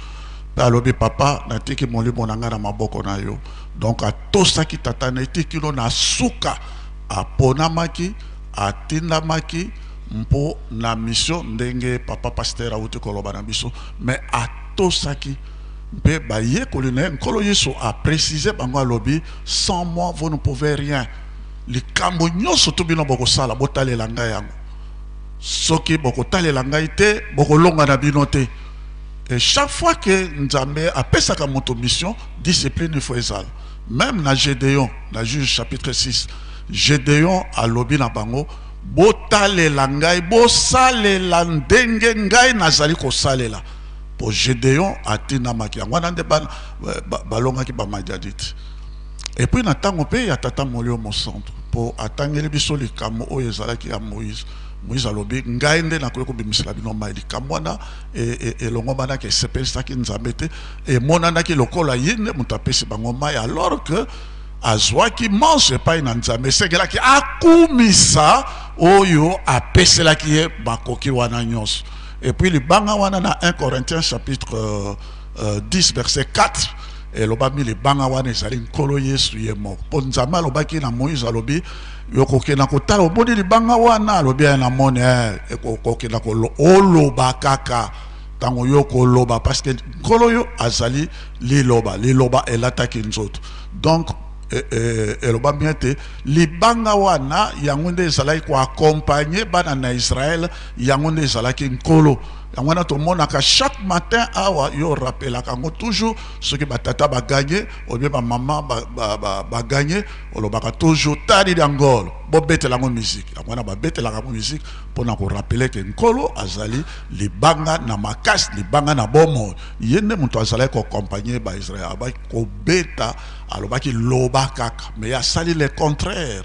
Mpe alobi, Papa, natiki molimo na ngai na maboko na yo. Donc atosaki Tata na eti kino na suka. Aponamaki, atindamaki mpo na mission ndenge papa pasteur auti koloba na biso, mais atosaki mpe bayekoli na ye. Nkolo Yesu a préciser bango, alobi, sans moi vous ne pouvez rien. Likambo nyonso to bino bokosala, botalela ngai yango. Soki bokotalela ngai te, bokolonga na bino te. Et chaque fois que Nzambe apesaka moto mission, discipline il faut ezala. Même na Gédéon, na Juge chapitre 6, Gédéon alobi na bango, botalela ngai, bosalela ndenge ngai nazali kosalela. Po Gédéon atindamaki yango wana nde balongaki ba Madianite. Et puis na tango pe ya Tata Molimo Mosantu, po atangeli biso likambo oyo ezalaki ya Moïse. Moïse alobi, ngai nde nakoki kobimisela bino mai. Likambo wana elongobanaki, esepelisaki Nzambe te, emonanaki lokola ye nde moto apesi bango mai, alors que azwaki manso epai na Nzambe, esengelaki akumisa oyo apeselaki ye makoki wana nyonso. Et puis libanga wana na 1 Corinthiens chapitre 10 verset 4 elobami, libanga wana ezali Nkolo Yesu ye moko. Po Nzambe alobaki na Moïse, alobi, yokokenda kotala, omoni libanga wana? Alobi, ya namoni, ekokenda oloba kaka ntango yo koloba, parce que Nkolo yo azali liloba, liloba elataki nzoto. Donc elobami ete libanga wana yango nde ezalaki koaccompagner bana na Israël, yango nde ezalaki Nkolo. Yango wana tomonaka chaque matin awa, yo rappelaka yango toujours, soki batata baganye ou bien bamama baganye, olobaka toujours tali ya ngolo, bobetela yango musique. Yango wana babetelaka yango musique mpona korappeler ke Nkolo azali libanga na makasi, libanga na bomoi. Ye nde moto azalaki koaccompagner baisrael, abaki kobeta, alobaki loba kaka, mais asali le contraire.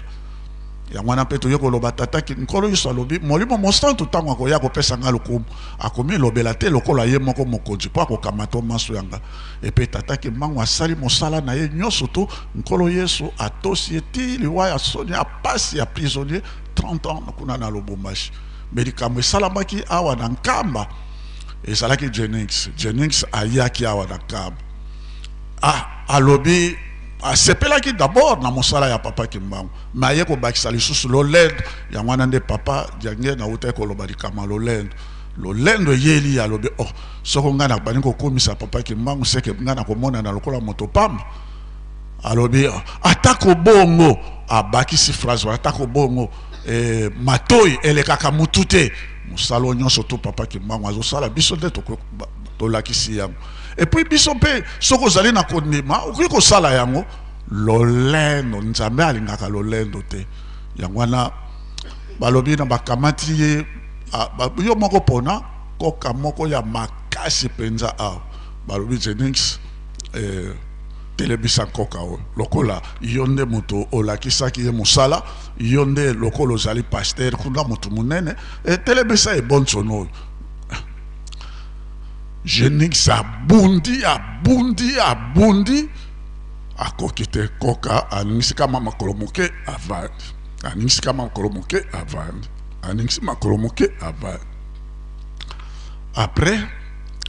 Yango wana mpe toye koloba Tata Nkolo Yesu alobi, Molimo Mosantu ntango akoya kopesa nga lokumu, akomilobela te lokola ye moko mokonzi, mpo akokamata maso yanga. Epe Tata Kimbangu asali mosala na ye nyonso tu, Nkolo Yesu atosi ye ti liwa ya soni ya pasi ya prisonnier 30 ans kuna na Lubumbashi. Mais likambo esalamaki awa na Nkamba, ezalaki Jennings. Jennings ayaki awa na Nkamba, alobi asepelaki d'abord na mosala ya Papa Kimbangu, mais aye kobakisa lisusu lolendo. Yango wana nde Papa Diange nautaki koloba likambo ya lolendo. Lolendo eyeli, alobi, oh, soko ngai nabandi kokomisa Papa Kimbangu, seke ngai nakomonana lokola moto pamba. Alobi, atako bongo, abakisi phrase wana, atako bongo, matoi elekaka mutu te. Mosala oyo nyonso to Papa Kimbangu azosala, biso nde Tolakisi yango. Et puis biso mpe soki ozali na kondima okoki kosala yango. Lolendo, Nzambe alingaka lolendo te. Yango wana balobi na bakamati ye yo moko pona koka moko ya makasi mpenza awa. Balobi Jennings, telemisa nkoka oyo lokola yo nde moto olakisaki ye mosala, yo nde lokola ozali pasteur kuna moto monene, telemisa ebonsono oyo. Jennings abundi, abundi, abundi, akoki te. Koka aningisi kama makolo moke avandi, aningisi kama makolo moke avandi, aningisi makolo moke avandi. Après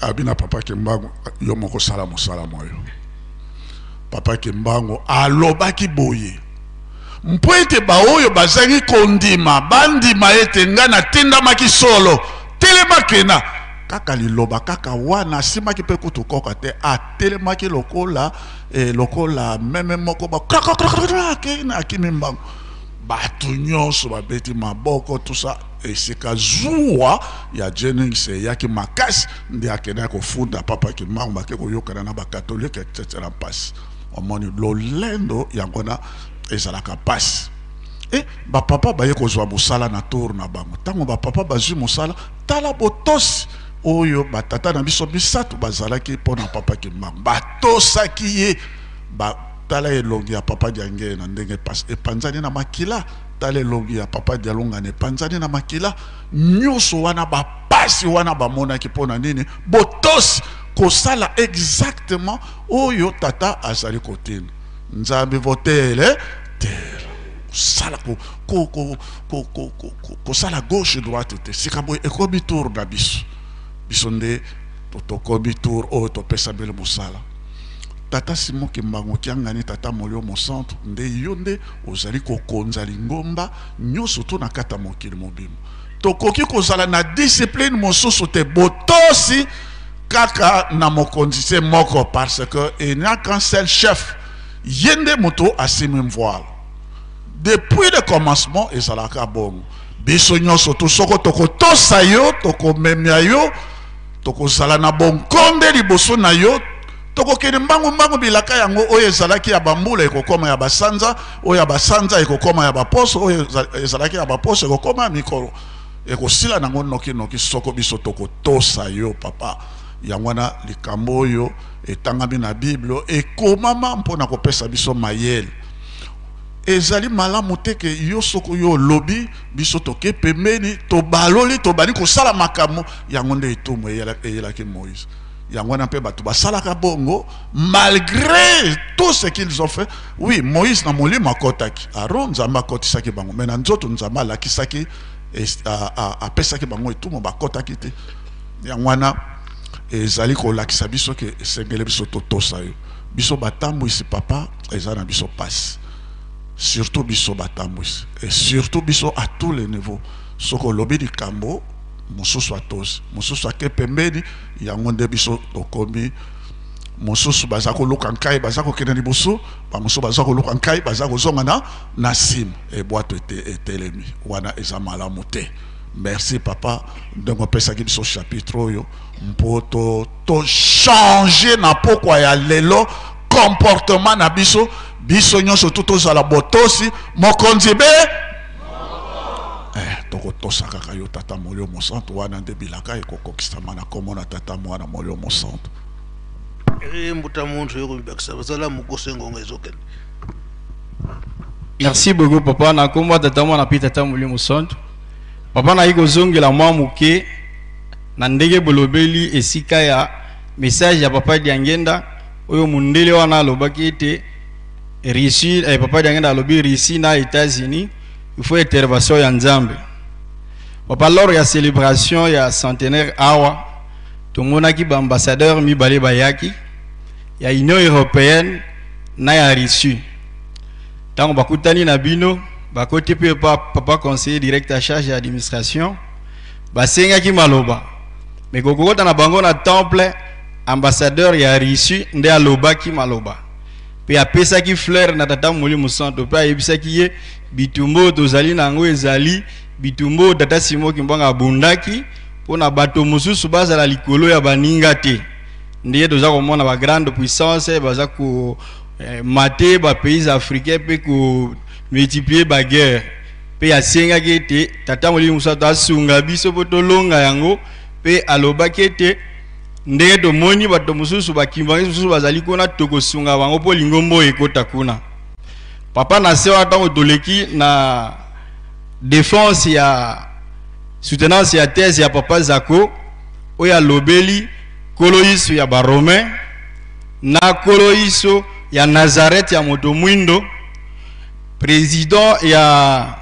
abina papa Kimbangu, yo moko sala mosala moyo. Papa Kimbangu alobaki boye mpo ete baoyo bazangi kondima bandima ete ngai natindamaki solo. Telema kena kaka liloba kaka wana asimaki mpe kutu koka te, atelemaki lokola lokola meme moko ba kena akimi mbangu. Bato nyonso babeti maboko tout ça. Esika zuwa ya Jennings eyaki makasi nde akendaki kofunda papa Kimbangu, bake koyokana na bakatolike etc. Mpasi omoni lolendo yango wana ezalaka mpasi. E bapapa baye kozwa mosala na tour na bango. Ntango bapapa bazwi mosala, tala botosi oyo batata na biso misato bazalaki mpona papa Kimbangu, batosaki ye. Tala elongi ya papa Diangienda ndenge epanzani na makila, tala elongi ya papa Dialungana epanzani na makila. Nyonso wana bapasi wana bamonaki mpona nini? Botosi, kosala exactement oyo tata azali kotinda. Nzambe votele tele kosala kosala gauche droite te. Sika boye ekomi tour na biso, biso nde tokomi tour oyo topesameli mosala. Tata Simon Kimbangu Kiangani, tata Molio Mosantu, nde yo nde ozali kokonza lingomba nyonso to na kati ya mokili mobimba. Tokoki kozala na discipline mosusu te, botosi kaka na mokonzi se moko, parce que il n'y a qu'un seul chef. Ye nde moto asimi mvoile depuis le commencement. Ezalaka bongo. Biso nyonso to soko tokotosa yo, tokomemia yo, tokozala na bonkonde liboso na yo, tokokende mbangu mbangu. Bilaka yango oyo ezalaki ya bambula ekokoma ya basanza, oyo ya basanza ekokoma ya baposo, oyo ezalaki ya baposo ekokoma ya mikolo, ekosila nango noki noki soko biso tokotosa yo papa. Yango wana likambo oyo etangami na Bible ekomama mpona kopesa biso mayele. Ezali malamu te ke yo soko yo olobi, biso toke pembeni, tobaloli, tobandi kosala makambo yango nde etumu eyelaki Moïse. Yango wana mpe bato basalaka bongo malgré tout ce qu'ils ont fait. Oui, Moïse na molimo akɔtaki, Aaron Nzambe akɔtisaki bango, mais na nzoto Nzambe alakisaki, apesaki bango etumu, bakɔtaki te. Yango wana ezali kolakisa biso ke esengeli biso totosa yo. Biso batambwisi papa, eza na biso pasi, surtout biso batambwisi et surtout biso à tous les niveaux. Soki olobi likambo, mosusu atosi, mosusu ake pembeni. Yango nde biso tokomi mosusu baza koluka nkai, baza kokende liboso, bamosusu baza koluka nkai, baza kozonga na nsima. Ebwato etelemi wana, eza malamu te. Merci papa ndenge opesaki biso chapitre oyo mpo tochange na pokwa ya lelo comportement na biso. Biso nyonso tu tozala botosi mokonzi be tokotosa kaka yo tata Molio Mosantu. Wana nde bilaka ekokokisama na kombo na Tata, Mwana, Molio Mosantu. Mbuta muntu yokomibakisa bazala mokose, ngonga ezokende. Merci beaucoup papa. Na kombo ya Tata, Mwana mpe Tata Molimo Santu. Papa, nayi kozongela mwa moke na ndenge bolobeli esika ya message ya papa Diangenda oyo mundele wana alobaki ete Russie, papa Diangenda alobi Russie na États-Unis, il faut intervention ya Nzambe. Papa, lors ya célébration ya centenaire awa, tomonaki baambassadeur mibale bayaki, ya Union européenne na ya Russie. Ntango bakutani na bino, bakoti mpe pa papa conseiller direct à charge ya administration, basengaki maloba. Me kokokota na bango na temple, ambassadeur ya Russie nde alobaki maloba mpe apesaki fleur na tata Molimo Santo mpe ayebisaki ye bitumba oyo tozali na yango ezali bitumba oyo tata Simon Kimbangu abundaki. mpo na bato mosusu bazala likolo ya baninga te. Ndenge toza komona ba grande puissance baza ko eh, mate ba pays africains mpe ko multiplier ba guerre, mpe asengaki ete Tata Molimo Mosantu asunga biso mpo tolonga yango. Mpe alobaki ete ndenge tomoni bato mosusu bakimbangi mosusu bazali kuna, tokosunga bango mpo lingomba oyo ekota kuna. Papa, na se wana, ntango toleki na défense ya soutenance ya thèse ya Papa Zako oyo alobeli Nkolo Yesu ya Baromain na Nkolo Yesu ya Nazareth ya moto mwindo, président ya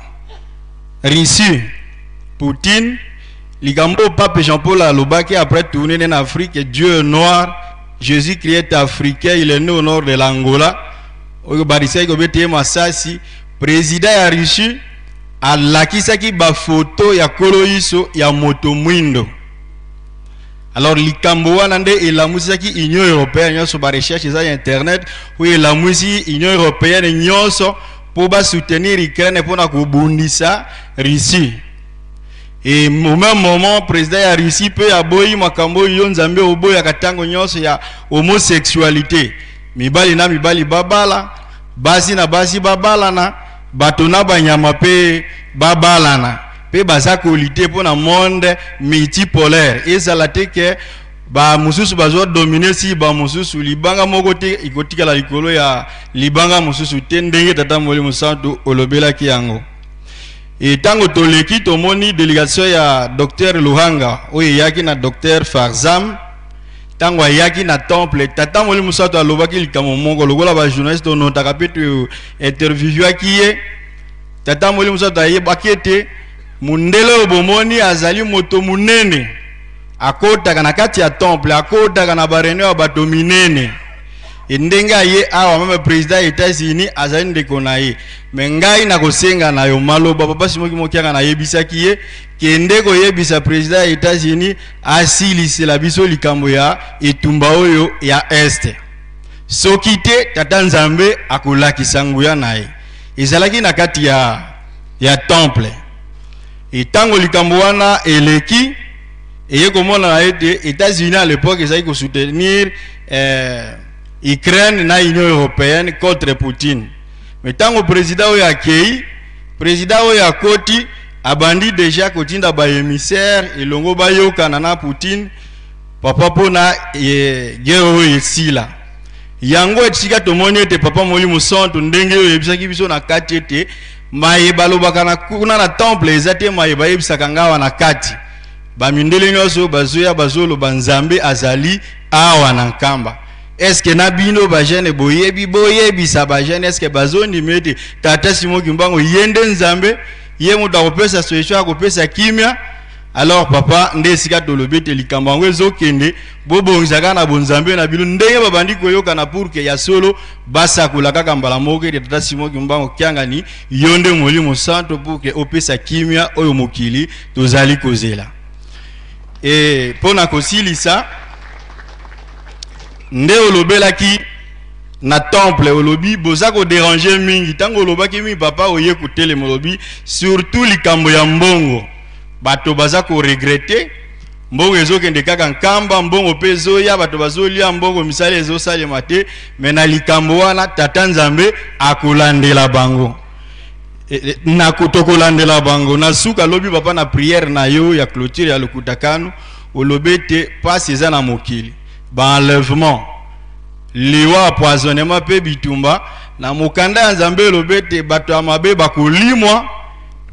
Russie Poutine, likambo Pape Jean-Paul alobaki après tournée en Afrique, Dieu est noir, Jésus-Christ est africain, il est né au nord de l'Angola, oyo barisaki kobeta ye masasi. Président ya Russie alakisaki bafoto ya Nkolo Yesu ya moto mwindo. Alors likambo wana nde elamusisaki Union européenne nyonso. Barecherche eza ya internet oyo elamwisi Union européenne nyonso mpo basoutenir Ukraine mpona kobundisa Russie. Et au même moment, président ya Russie mpe aboyi makambo oyo yo Nzambe oboyaka ntango nyonso ya homosexualité: mibali na mibali babala, basi na basi babalana, bato na banyama mpe babalana. Mpe baza kolutter mpo na monde multipolaire ezala te ke bamosusu bazodominer si bamosusu. Libanga moko te ekotikala likolo ya libanga mosusu te, ndenge Tata Molimo Santu olobelaki yango. E ntango toleki, tomoni délégation ya Docteur Luhanga oyo eyaki na Docteur Farzam. Ntango ayaki na temple, Tata Molimo Santu alobaki likambo moko lokola bajournaliste onotaka mpe to interviewaki ye. Tata Molimo Santu ayebaki ete mundele oyo bomoni azali moto monene, akotaka na kati ya temple, akotaka na baréunion ya bato minene. E ndenge aye awa, même président ya États-Unis azali ndeko na ye. Me ngai nakosenga na yo maloba Papa Simoki Mokianga nayebisaki ye: kende koyebisa président ya États-Unis asilisela biso likambo ya etumba oyo ya Est. Soki te, Tata Nzambe akolakisa nguya na ye. Ezalaki na kati ya temple. Ntango likambo wana eleki, eye komonana ete États-Unis à l'époque ezalaki kosoutenir Ukraine na Union européenne contre Poutine. Mais ntango président oyo akei, président oyo akoti, abandi déjà kotinda baémissaire elongo bayokana na Poutine, papa, mpona guerre oyo esila. Yango esika tomoni ete Papa Molimo Santu, ndenge oyo oyebisaki biso na kati ete maye balobaka na kuna na temple eza te maye bayebisaka nga awa na kati. Bamindele nyonso bazoya, bazoloba Nzambe azali awa na Nkamba. Eske na bino bajeune boyebi, boyebisa bajeune, eske bazondima ete Tata Simon Kimbangu ye nde Nzambe, ye moto akopesa solution, akopesa kimia? Alors papa, nde esika tolobi ete likambo yango ezokende, bobongisa kaka na bonzambe na bino ndenge babandi koyokana pour que ya solo basakola kaka mbala moko ete Tata Simon Kimbangu Kiangani, yo nde Molimo Santo, pour que opesa kimia oyo mokili tozali kozela. E mpo na kosilisa, nde olobelaki na temple, olobi boza kodéranger mingi. Ntango olobaki mingi, papa, oye kotelema, olobi surtout likambo ya mbongo. Bato baza koregretter, mbongo ezokende kaka Nkamba, mbongo mpe ezoya, bato bazolia mbongo, misala ezosalema te. Me na likambo wana, Tata Nzambe akolandela bango. Na tokolandela bango. Na suka, alobi, papa, na prière na yo ya clôture ya lokutakano, olobi ete pasi eza na mokili, baenlèvement, liwa, empoisonnement mpe bitumba. Na mokanda ya Nzambe elobi ete bato ya mabe bakolimwa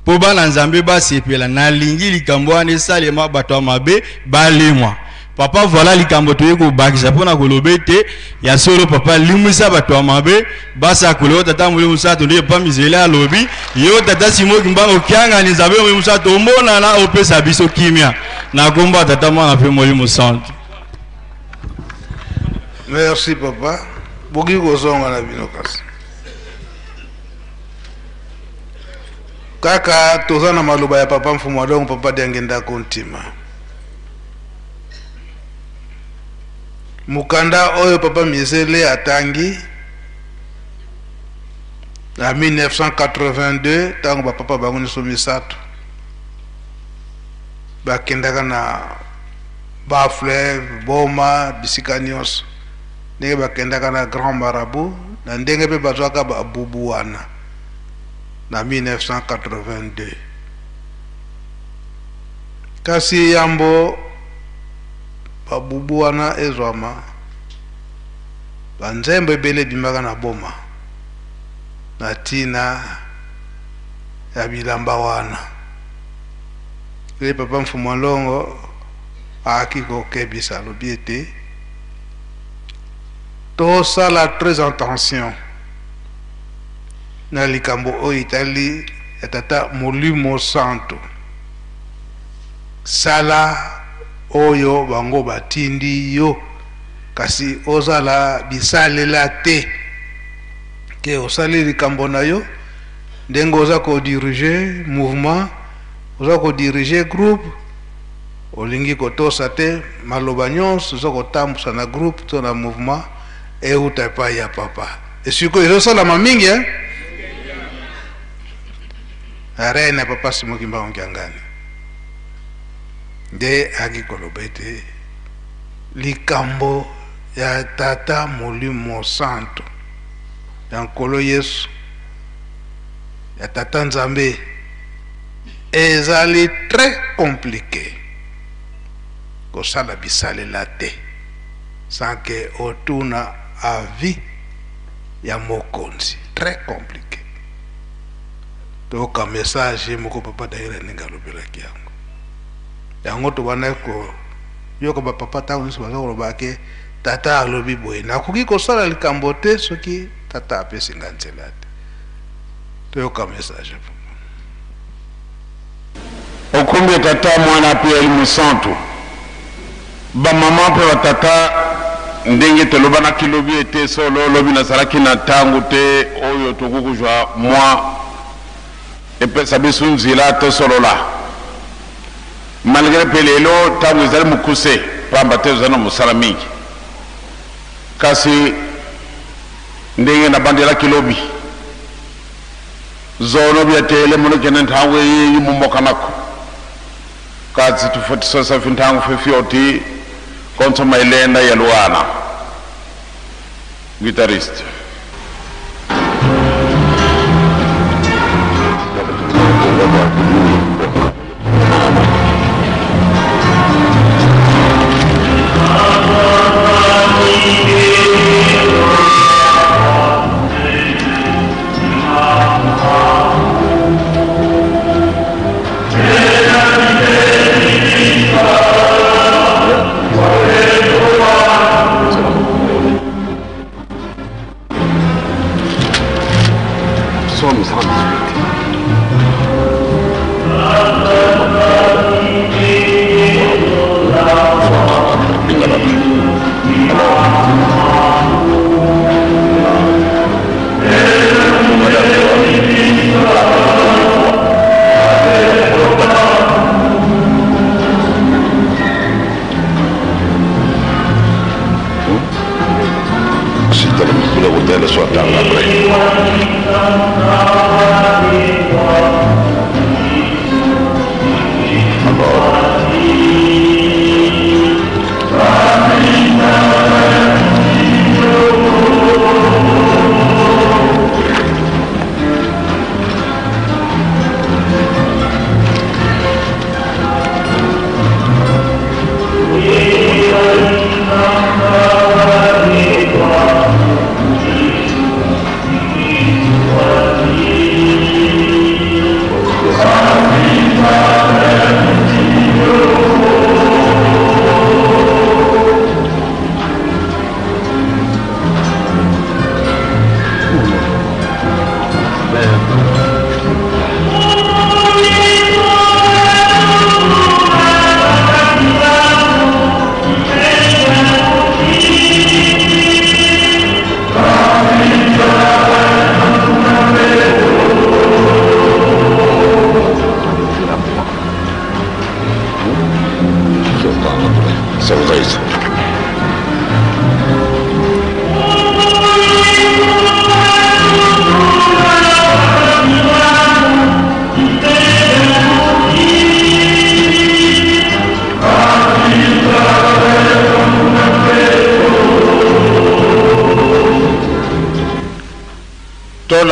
mpo bana Nzambe basepela. Nalingi likambo wana esalema, bato ya mabe balimwa, papa. Voilà likambo toye kobakisa mpona koloba ete ya solo, papa, limwisa bato ya mabe, basakola yo Tata Molimo Santu. Nde epa Mizele alobi yo Tata Simon Kimbangu Kiangani, Nzambe Molimo Santu, omonana, opesa biso kimia na kombo ya Tata, Mwana mpe Molimo Santu. Merci papa. Boki kozonga na bino. Kasi kaka toza na maloba ya papa Mfumu Adongo, papa Diangenda Kontima, mokanda oyo papa Mizele atangi na 1982, ntango bapapa bango nyonso misato. Bakendaka na ba fleuve Boma, bisika nyonso, ndenge bakendaka na Grand Marabout, na ndenge mpe bazwaka babubu wana na 1982. Kasi yambo babubu wana ezwama, banzembo ebele ebimaka na Boma na ntina ya bilamba wana. Ye papa Mfumu Alongo ayaki kokebisa, alobi ete tosala très attention na likambo oyo etali ya tata Molimo Santo. Sala oyo bango batindi yo, kasi ozala bisalela te ke osali likambo na yo ndenge oza kodirige mouvement, oza kodirige groupe, olingi kotosa te maloba nyonso oza kotambusa na groupe to na mouvement euta epai ya papa. Esiko ezosalama mingi, eh? Reine ya papa Simon Kimbangu Kiangani nde ayaki koloba ete likambo ya tata Molimo Santo ya Nkolo Yesu ya tata Nzambe ezali très compliqué kosala bisalela te sans que otuna avis ya mokonzi, très compliqué. Toyoka message ye moko papa Daniel ndenge alobelaki yango. Yango tobandaki koyoka bapapa ntango nyonso baza koloba ke tata alobi boye, nakoki kosala likambo te soki tata apesi nga nzela te. Toyoka message. Okumbi tata mwana mpe Elimo Santu, bamama mpe batata, ndenge tolobanaki lobi ete solo lobi nazalaki na ntango te oyo tokoki kozwa mwa epesa biso nzela tosolola, malgré mpe lelo ntango ezali mokuse, pamba te tozali na mosala mingi. Kasi ndenge nabandelaki lobi, zono byatele muno kene nthangu eyi mumokanako katsi tufatisosa finthangu fefyoti konso mailenda ya luana guitariste. Psaume 118.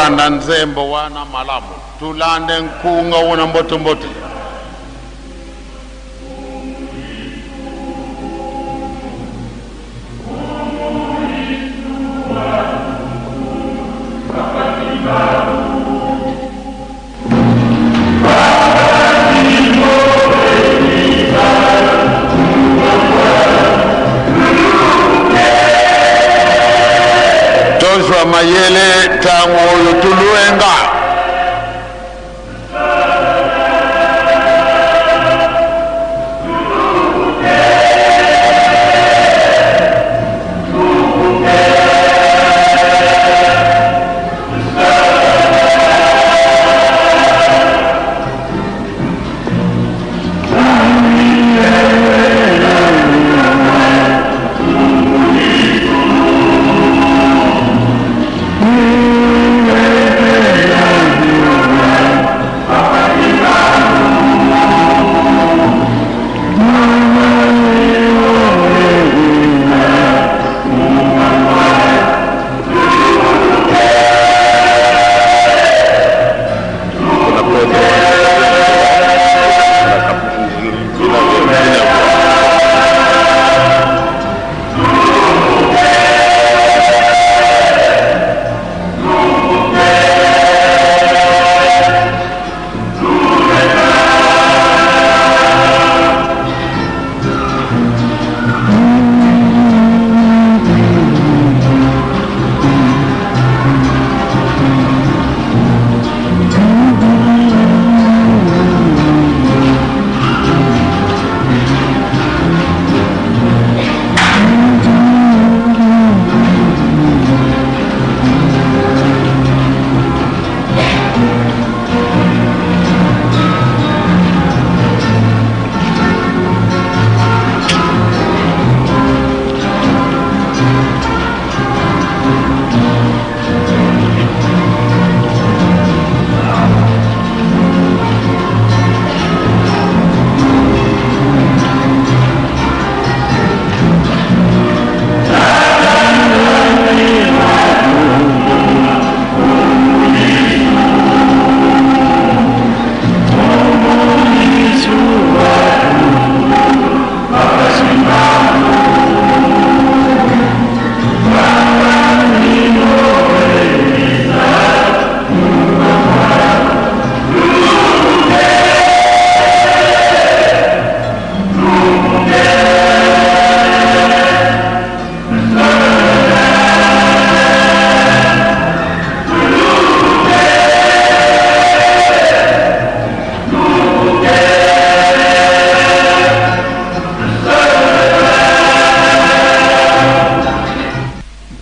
Tolanda nzembo wana malamu, tulande nkunga una mbote mbote. Tozwa mayele ntango oyo tuluenga.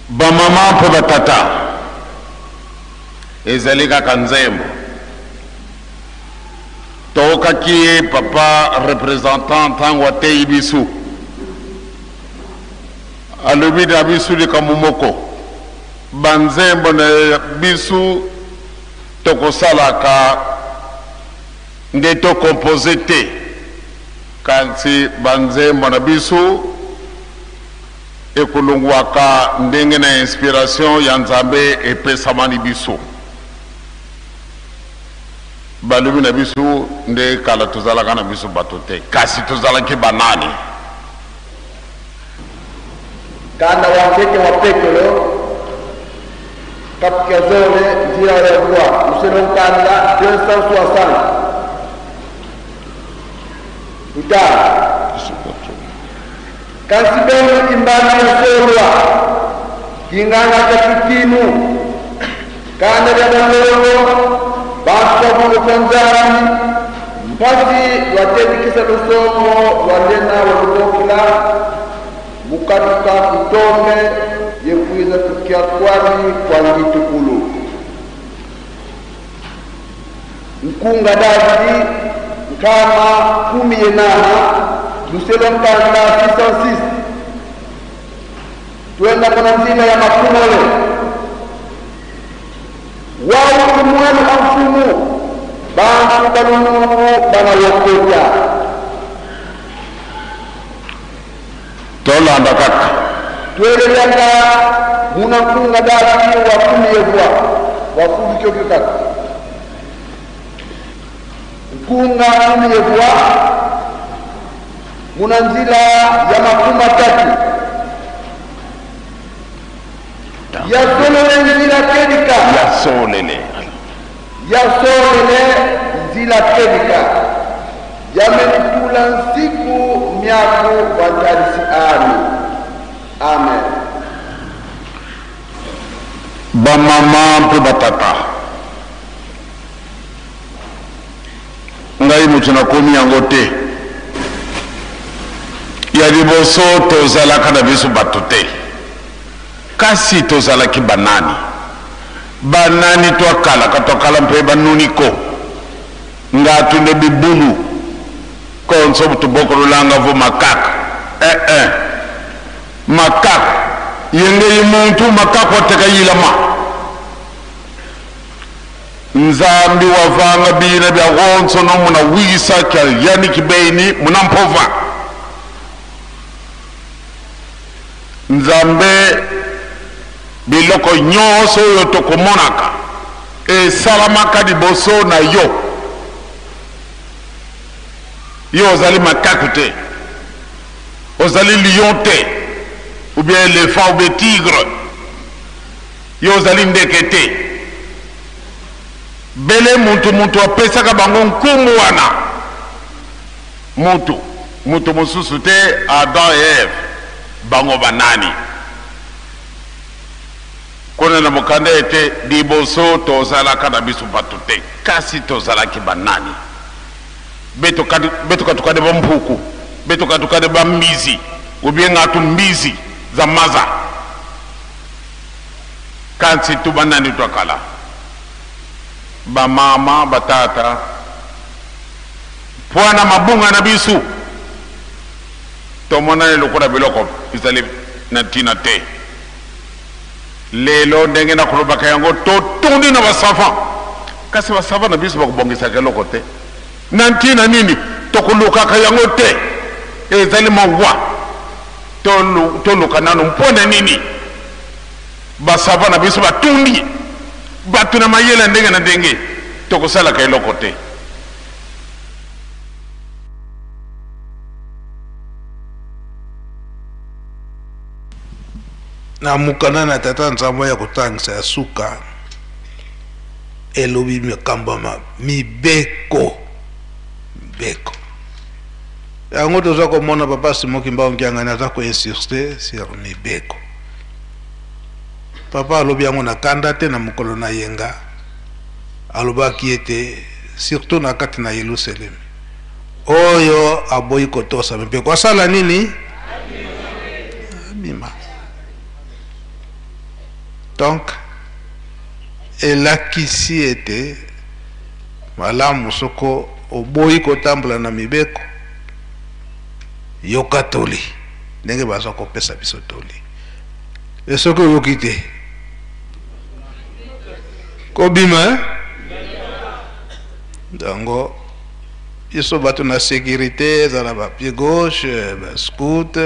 Bamama mpe batata, ezali kaka nzembo. Toyokaki ye papa représentant ntango ateyi biso, alobi na biso likambo moko, banzembo na biso tokosalaka nde tokompose te, kasi banzembo na biso ekolongwaka ndenge na inspiration ya Nzambe epesamani biso. Balobi na biso nde kala tozalaka na biso bato te, kasi tozalaki banani? Kanda wa nkeke wa Petelo kapukia zone nzila ya bwa luselo nkanda 260 Tutala kasi beno imbami ya solwa kinganga cha kikinu kanda lya bakongo bantu bavuko nzambi mpasi lwatetikisa lusomo lwalena walubokila mukatuka kutombe yekwiza tukia kwami kwa ngitukulu nkunga Davidi nkama 18 luselo nkanda 606 twenda kona nzila ya makumole wau kumwenu amfumu bantu balungu banawokota Tolanda kaka twelelyanga muna nkunga Davidi wa kumi yevwa Wafundu kyokyo kaka. Nkunga munu yevwa muna nzila ya 30. Ya solele nzila kedika. Ya solele. Ya solele nzila kedika. Yamenitula nsiku miaku watalisi ami. Amen. Bamama mpe batata, ngai moto nakomi yango te. Ya liboso tozalaka na biso bato te, kasi tozalaki banani? Banani twakalaka? Twakala mpe banuniko ngatu nde bibulu konso tubokololanga vo makaka. Eh eh makaka yenge yi muntu makaka oteka yilama Nzambi wavanga bina bya gonso no muna wisa kya yani kibeini muna mpova. Nzambe biloko nyonso oyo tokomonaka esalamaka liboso na yo. Yo ozali makaku te, ozali lion te, ou bien éléphant ou bien tigre. Yo ozali ndeke te. Bele mutu mutu apesaka bango nkumu wana. Mutu mutu mosusu te, Adam et Eve, bango banani? Kuna na mokanda ete liboso tozalaka na biso bato te, kasi tozalaki banani? Beto katukade ba mpuku, beto katukade ba mbizi, ou bien ngatu mbizi za maza. Kasi tu banani twakala? Ba mama, ba tata, pwana mabunga na biso tomonani lokola biloko bizali na ntina te. Lelo ndenge nakolobaka yango, totondi na basavant, kasi basavant na biso bakobongisaka eloko te. Na ntina nini tokolukaka yango te? Ezali mawa. Toluka nanu mpo na nini basavant na biso batundi bato na mayele ya ndenge na ndenge, tokosalaka eloko te. Na mokanda na Tata Nzambe ya kotangisa ya suka elobi makambo ya mibeko. Mibeko yango toza komona Papa Simon Kimbangu Kiangani aza koinsiste sur mibeko. Papa alobi yango na kanda te. Na mokolo na yenga alobaki ete surtout na kati na Yelusalemi, oyo aboyi kotosa mibeko asala nini? Abima. Donc elakisi ete malamu soko oboyi kotambola na mibeko, yoka toli ndenge baza kopesa biso toli. E soki oyoki te, kobima, eh? Yango biso bato na sécurité, ezala ba pied gauche, ba scout,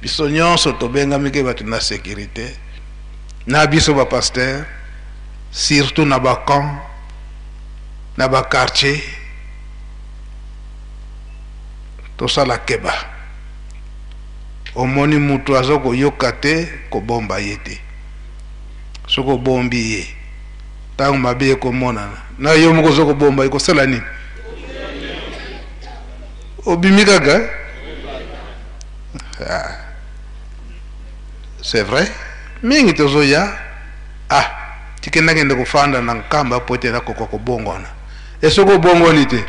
biso nyonso tobengami ke bato na sécurité, na biso ba pasteur, surtout na ba camp, na ba quartier, tosala keba. Omoni mutu aza koyoka te, kobomba ye te. Soki obombi ye, ntango mabe ekomonana na yo moko oza kobomba, ekosala nini? Obimi kaka. Ah. C'est vrai, mingi tozoya, ah, tikendakende kofanda na nkamba po ete nakoka kobongwana. E soki obongwani te,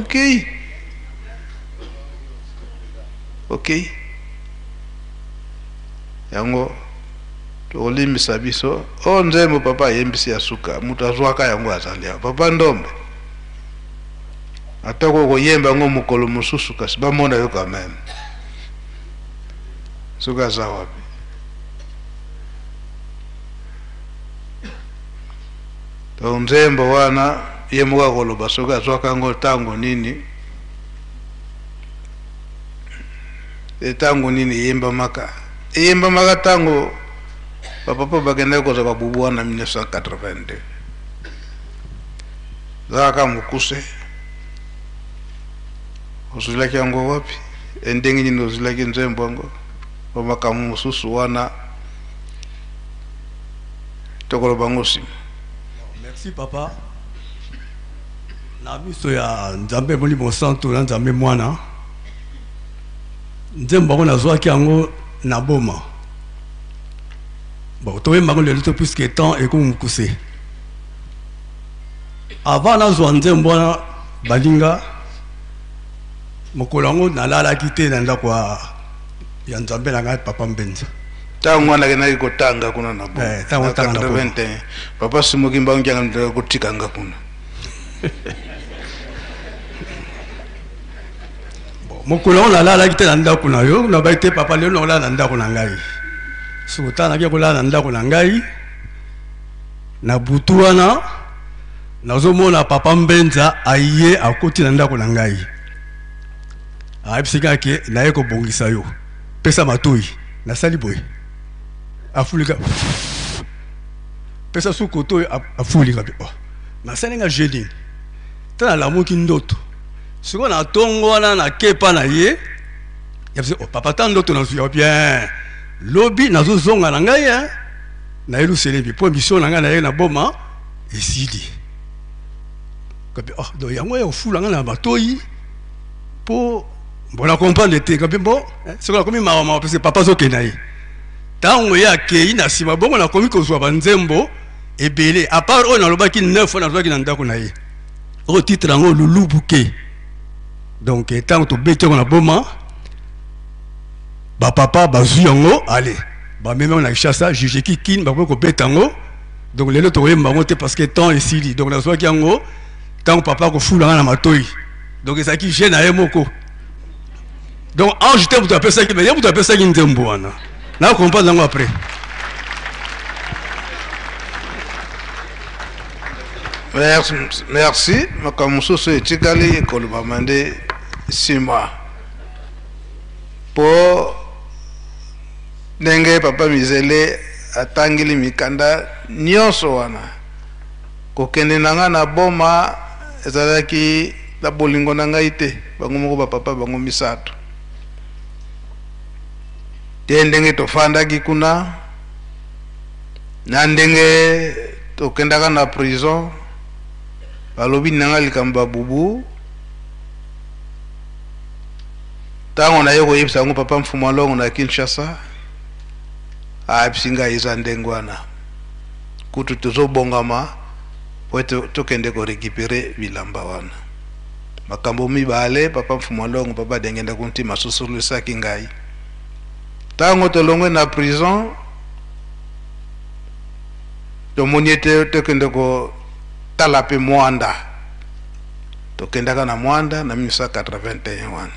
okei okei. Yango tokolimbisa biso. O nzembo papa ayembisi ya suka, moto azwaka yango azali awa, Papa Ndombe. Atako koyemba yango mokolo mosusu, kasi bamona yo quand même soki aza wapi. Donc nzembo wana ye moko akoloba soki azwaka yango ntango nini, ntango nini eyembamaka. Eyembamaka ntango Bapapa bakendaki kozwa babubu wana 1982. Zalaka mokuse. Ozwilaki yango wapi? E ndenge nini ozwilaki nzembo yango? Ba makambo mosusu wana tokoloba yango nsima. Merci papa. Na miso ya Nzambe Molimo Santu na Nzambe Mwana, nzembo yango nazwaki yango na Boma. Bon, toyemba yango lelo te puisque temps ekomi mokuse. Avant nazwa nzembo wana baninga, mokolo yango nalalaki te na ndako ya Nzambe na ngai Papa Mbenza. Ntango wana akendaki kotanga kuna na Boma. Eh, ntango otanga na Boma. 81. Papa Simo Kimbangu Kiangani kotika nga kuna. Mokolo yango nalalaki te na ndako na yo, nabaki te papa lelo nakolala na ndako na ngai. Soki otala naki kolala na ndako na ngai na butu wana, nazomona papa Mbenza aye akoti na ndako na ngai, ayebisi kaka ke naye kobongisa yo, pesa matoi. Nasali boye, afulika, pesa su koto oyo, afulika. Oh, nasali nga jeu nini? Ta nalamuki ndoto sikoyo na ntongo wana, nakepa na ye yabisi, oh, papa ta ndoto nazwi ya bien, lobi nazozonga na ngai hein, na Yelusalemi mpo mission na ngai na ye na Boma esili. Kabi, oh, donc yango ya kofula ngai na matoi mpo bon na comprendre te. Kabi bon, soki nakomi mawa mawa parce que papa azokende na ye. Ntango ye akei na nsima bongo nakomi kozwa banzembo ebele à part oyo nalobaki 9 fois nazwaki na ndako na ye, oyo titre yango Lulu Buke. Donc ntango tobeti yango na Boma, bapapa bazwi yango, ale bamemi yango na Kinshasa, juge Kikine bakoki kobeta yango. Donc lelo tokoyemba yango te parce que temps esili. Donc nazwaki yango ntango papa akofula nga na matoi, donc ezalaki je na ye moko. Donc ange te moto apesaki, mais ye moto apesaki nzembo wana, na comprendre yango après. Merci, merci. Makambo mosusu etikali ekolobama nde nsima, mpo ndenge papa Mizele atangeli mikanda nyonso wana, kokende na ngai na Boma ezalaki na bolingo na ngai te, bango moko bapapa bango misato te. Ndenge tofandaki kuna na ndenge tokendaka na prison, balobi na ngai likambo ya bubu. Ntango naye koyebisa yango papa Mfumu Alongo na Kinshasa, ayebisi ngai eza ndenge wana, kutu tozobongama po ete tokende korécupérer bilamba wana. Makambo mibale papa Mfumu Alongo, papa Dengenda Kuntima sosolisaki ngai. Ntango tolongwe na prison, tomoni ete tokende kotala mpe Mwanda. Tokendaka na Mwanda na 1981 wana.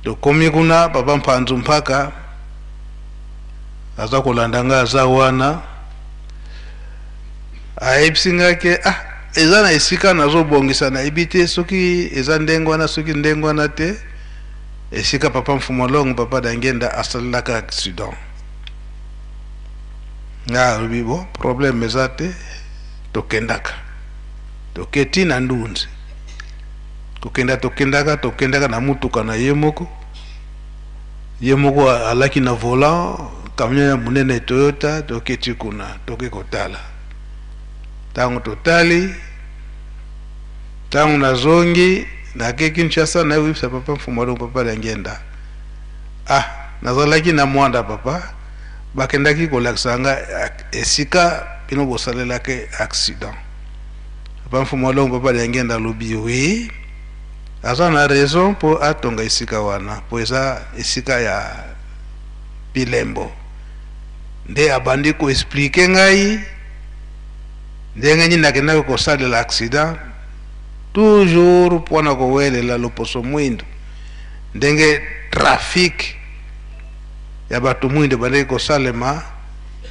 Tokomi kuna, papa Mpanzu Mpaka aza kolanda ngai, aza wana, ayebisi ngai ke ah, eza na esika nazobongisa, nayebi te soki eza ndenge wana, soki ndenge wana te, esika papa Mfumu Alongo, papa Dangenda asalelaka accident. Ngai alobi bo problème eza te. Tokendaka, toketi na Ndunzi, kokenda tokendaka, tokendaka na mutuka na ye moko, ye moko alaki na volant, camion ya monene Toyota. Toketi kuna, toke kotala. Ntango totali, ntango nazongi, nake Kinshasa, nayebisa papa Mfumu Alongo, papa Dangenda, ah, nazalaki na Mwanda, papa bakendaki kolakisa nga esika bino bosalelaki accident. Papa Mfumu Alongo, papa Dangenda alobi oui, aza na raison mpo atonga esika wana, mpo eza esika ya bilembo. Nde abandi koexpliquer ngai ndenge nini nakendaki kosalela accident, toujours mpona kowelela loposo mwindu, ndenge trafic ya bato mwindu ebandaki kosalema,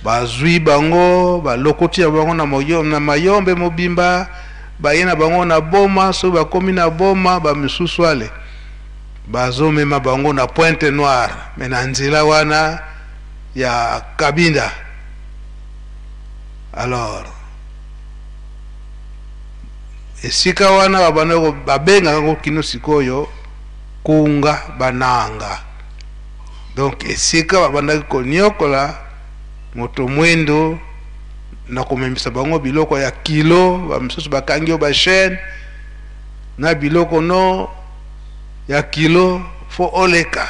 bazwi bango, balokoti ya bango na mayombe mobimba, baye na bango na Boma. Soki bakomi na Boma, bamisusu ale bazomema bango na Pointe Noire, me na nzela wana ya Kabinda. Alors esika wana babanda babengaka yango kino sikoyo Kunga Bananga. Donc esika babandaki koniokola moto mwindo na komemisa bango biloko ya kilo, ba misusu bakangi yo ba chaîne na biloko no ya kilo fo oleka.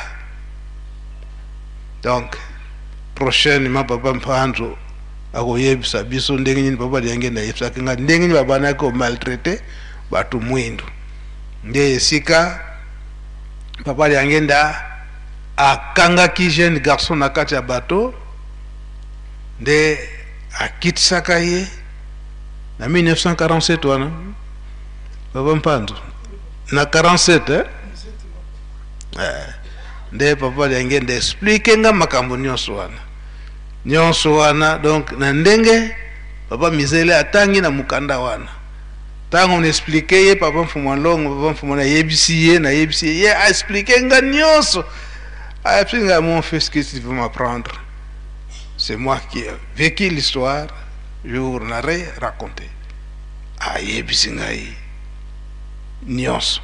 Donc prochainement papa Mpanzu akoyebisa biso ndenge nini papa Diangenda ayebisaki nga ndenge nini babandaki ko maltraiter bato mwindu. Nde esika papa Diangenda akangaki jeune garçon na kati ya bateau, nde akitisaka ye na 1947 wana papa Mpanzu na 47 eh? Eh, nde papa Diangenda explique nga makambo nyonso wana nyonso wana. Donc na ndenge papa Mizele atangi na mokanda wana, ntango na explique ye papa Mfumu Longo, papa Mfumu nayebisi ye, nayebisi ye, ye a explique nga nyonso. Ayebisi nga, mon fils, qu'est-ce que tu veux m'apprendre? C'est moi qui ai vécu l'histoire, je vous l'aurais raconté. Ayebisi ngai nyonso.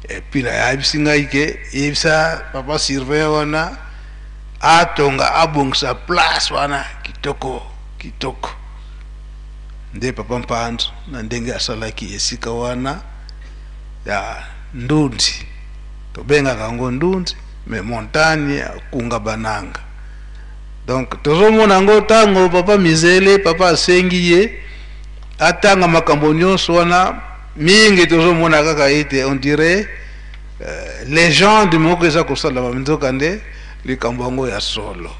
Et puis nayebisi ngai ke yebisa papa surveillant wana atonga abongisa place wana kitoko kitoko. Nde papa Mpanzu na ndenge asalaki esika wana ya Ndundi, tobengaka yango Ndundi, mais montagne ya Kunga Bananga. Donc tozomona yango ntango papa Mizele, papa asengi ye atanga makambo nyonso wana mingi, tozomona kaka ete on dirait légende moko eza kosalama, nzoka nde likambo yango ya solo,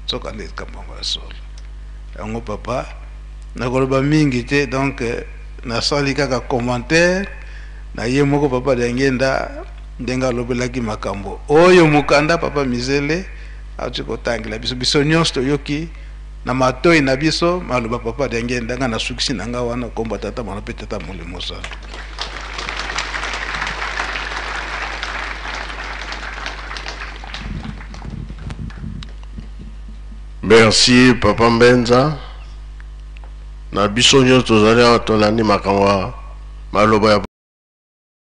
nzoka nde likambo yango ya solo. Yango papa nakoloba mingi te, donc nasali kaka commentaire na ye moko papa Diangenda ndenge alobelaki makambo oyo mokanda papa Mizele auti kotangela biso. Biso nyonso toyoki na matoi na biso maloba papa Diangenda. Nga nasukisi na nga wana, komba tata mwana mpe tata molimo santu. Merci papa Mbenza. Na biso nyonso tozali awa tolandi makambo ya maloba ya.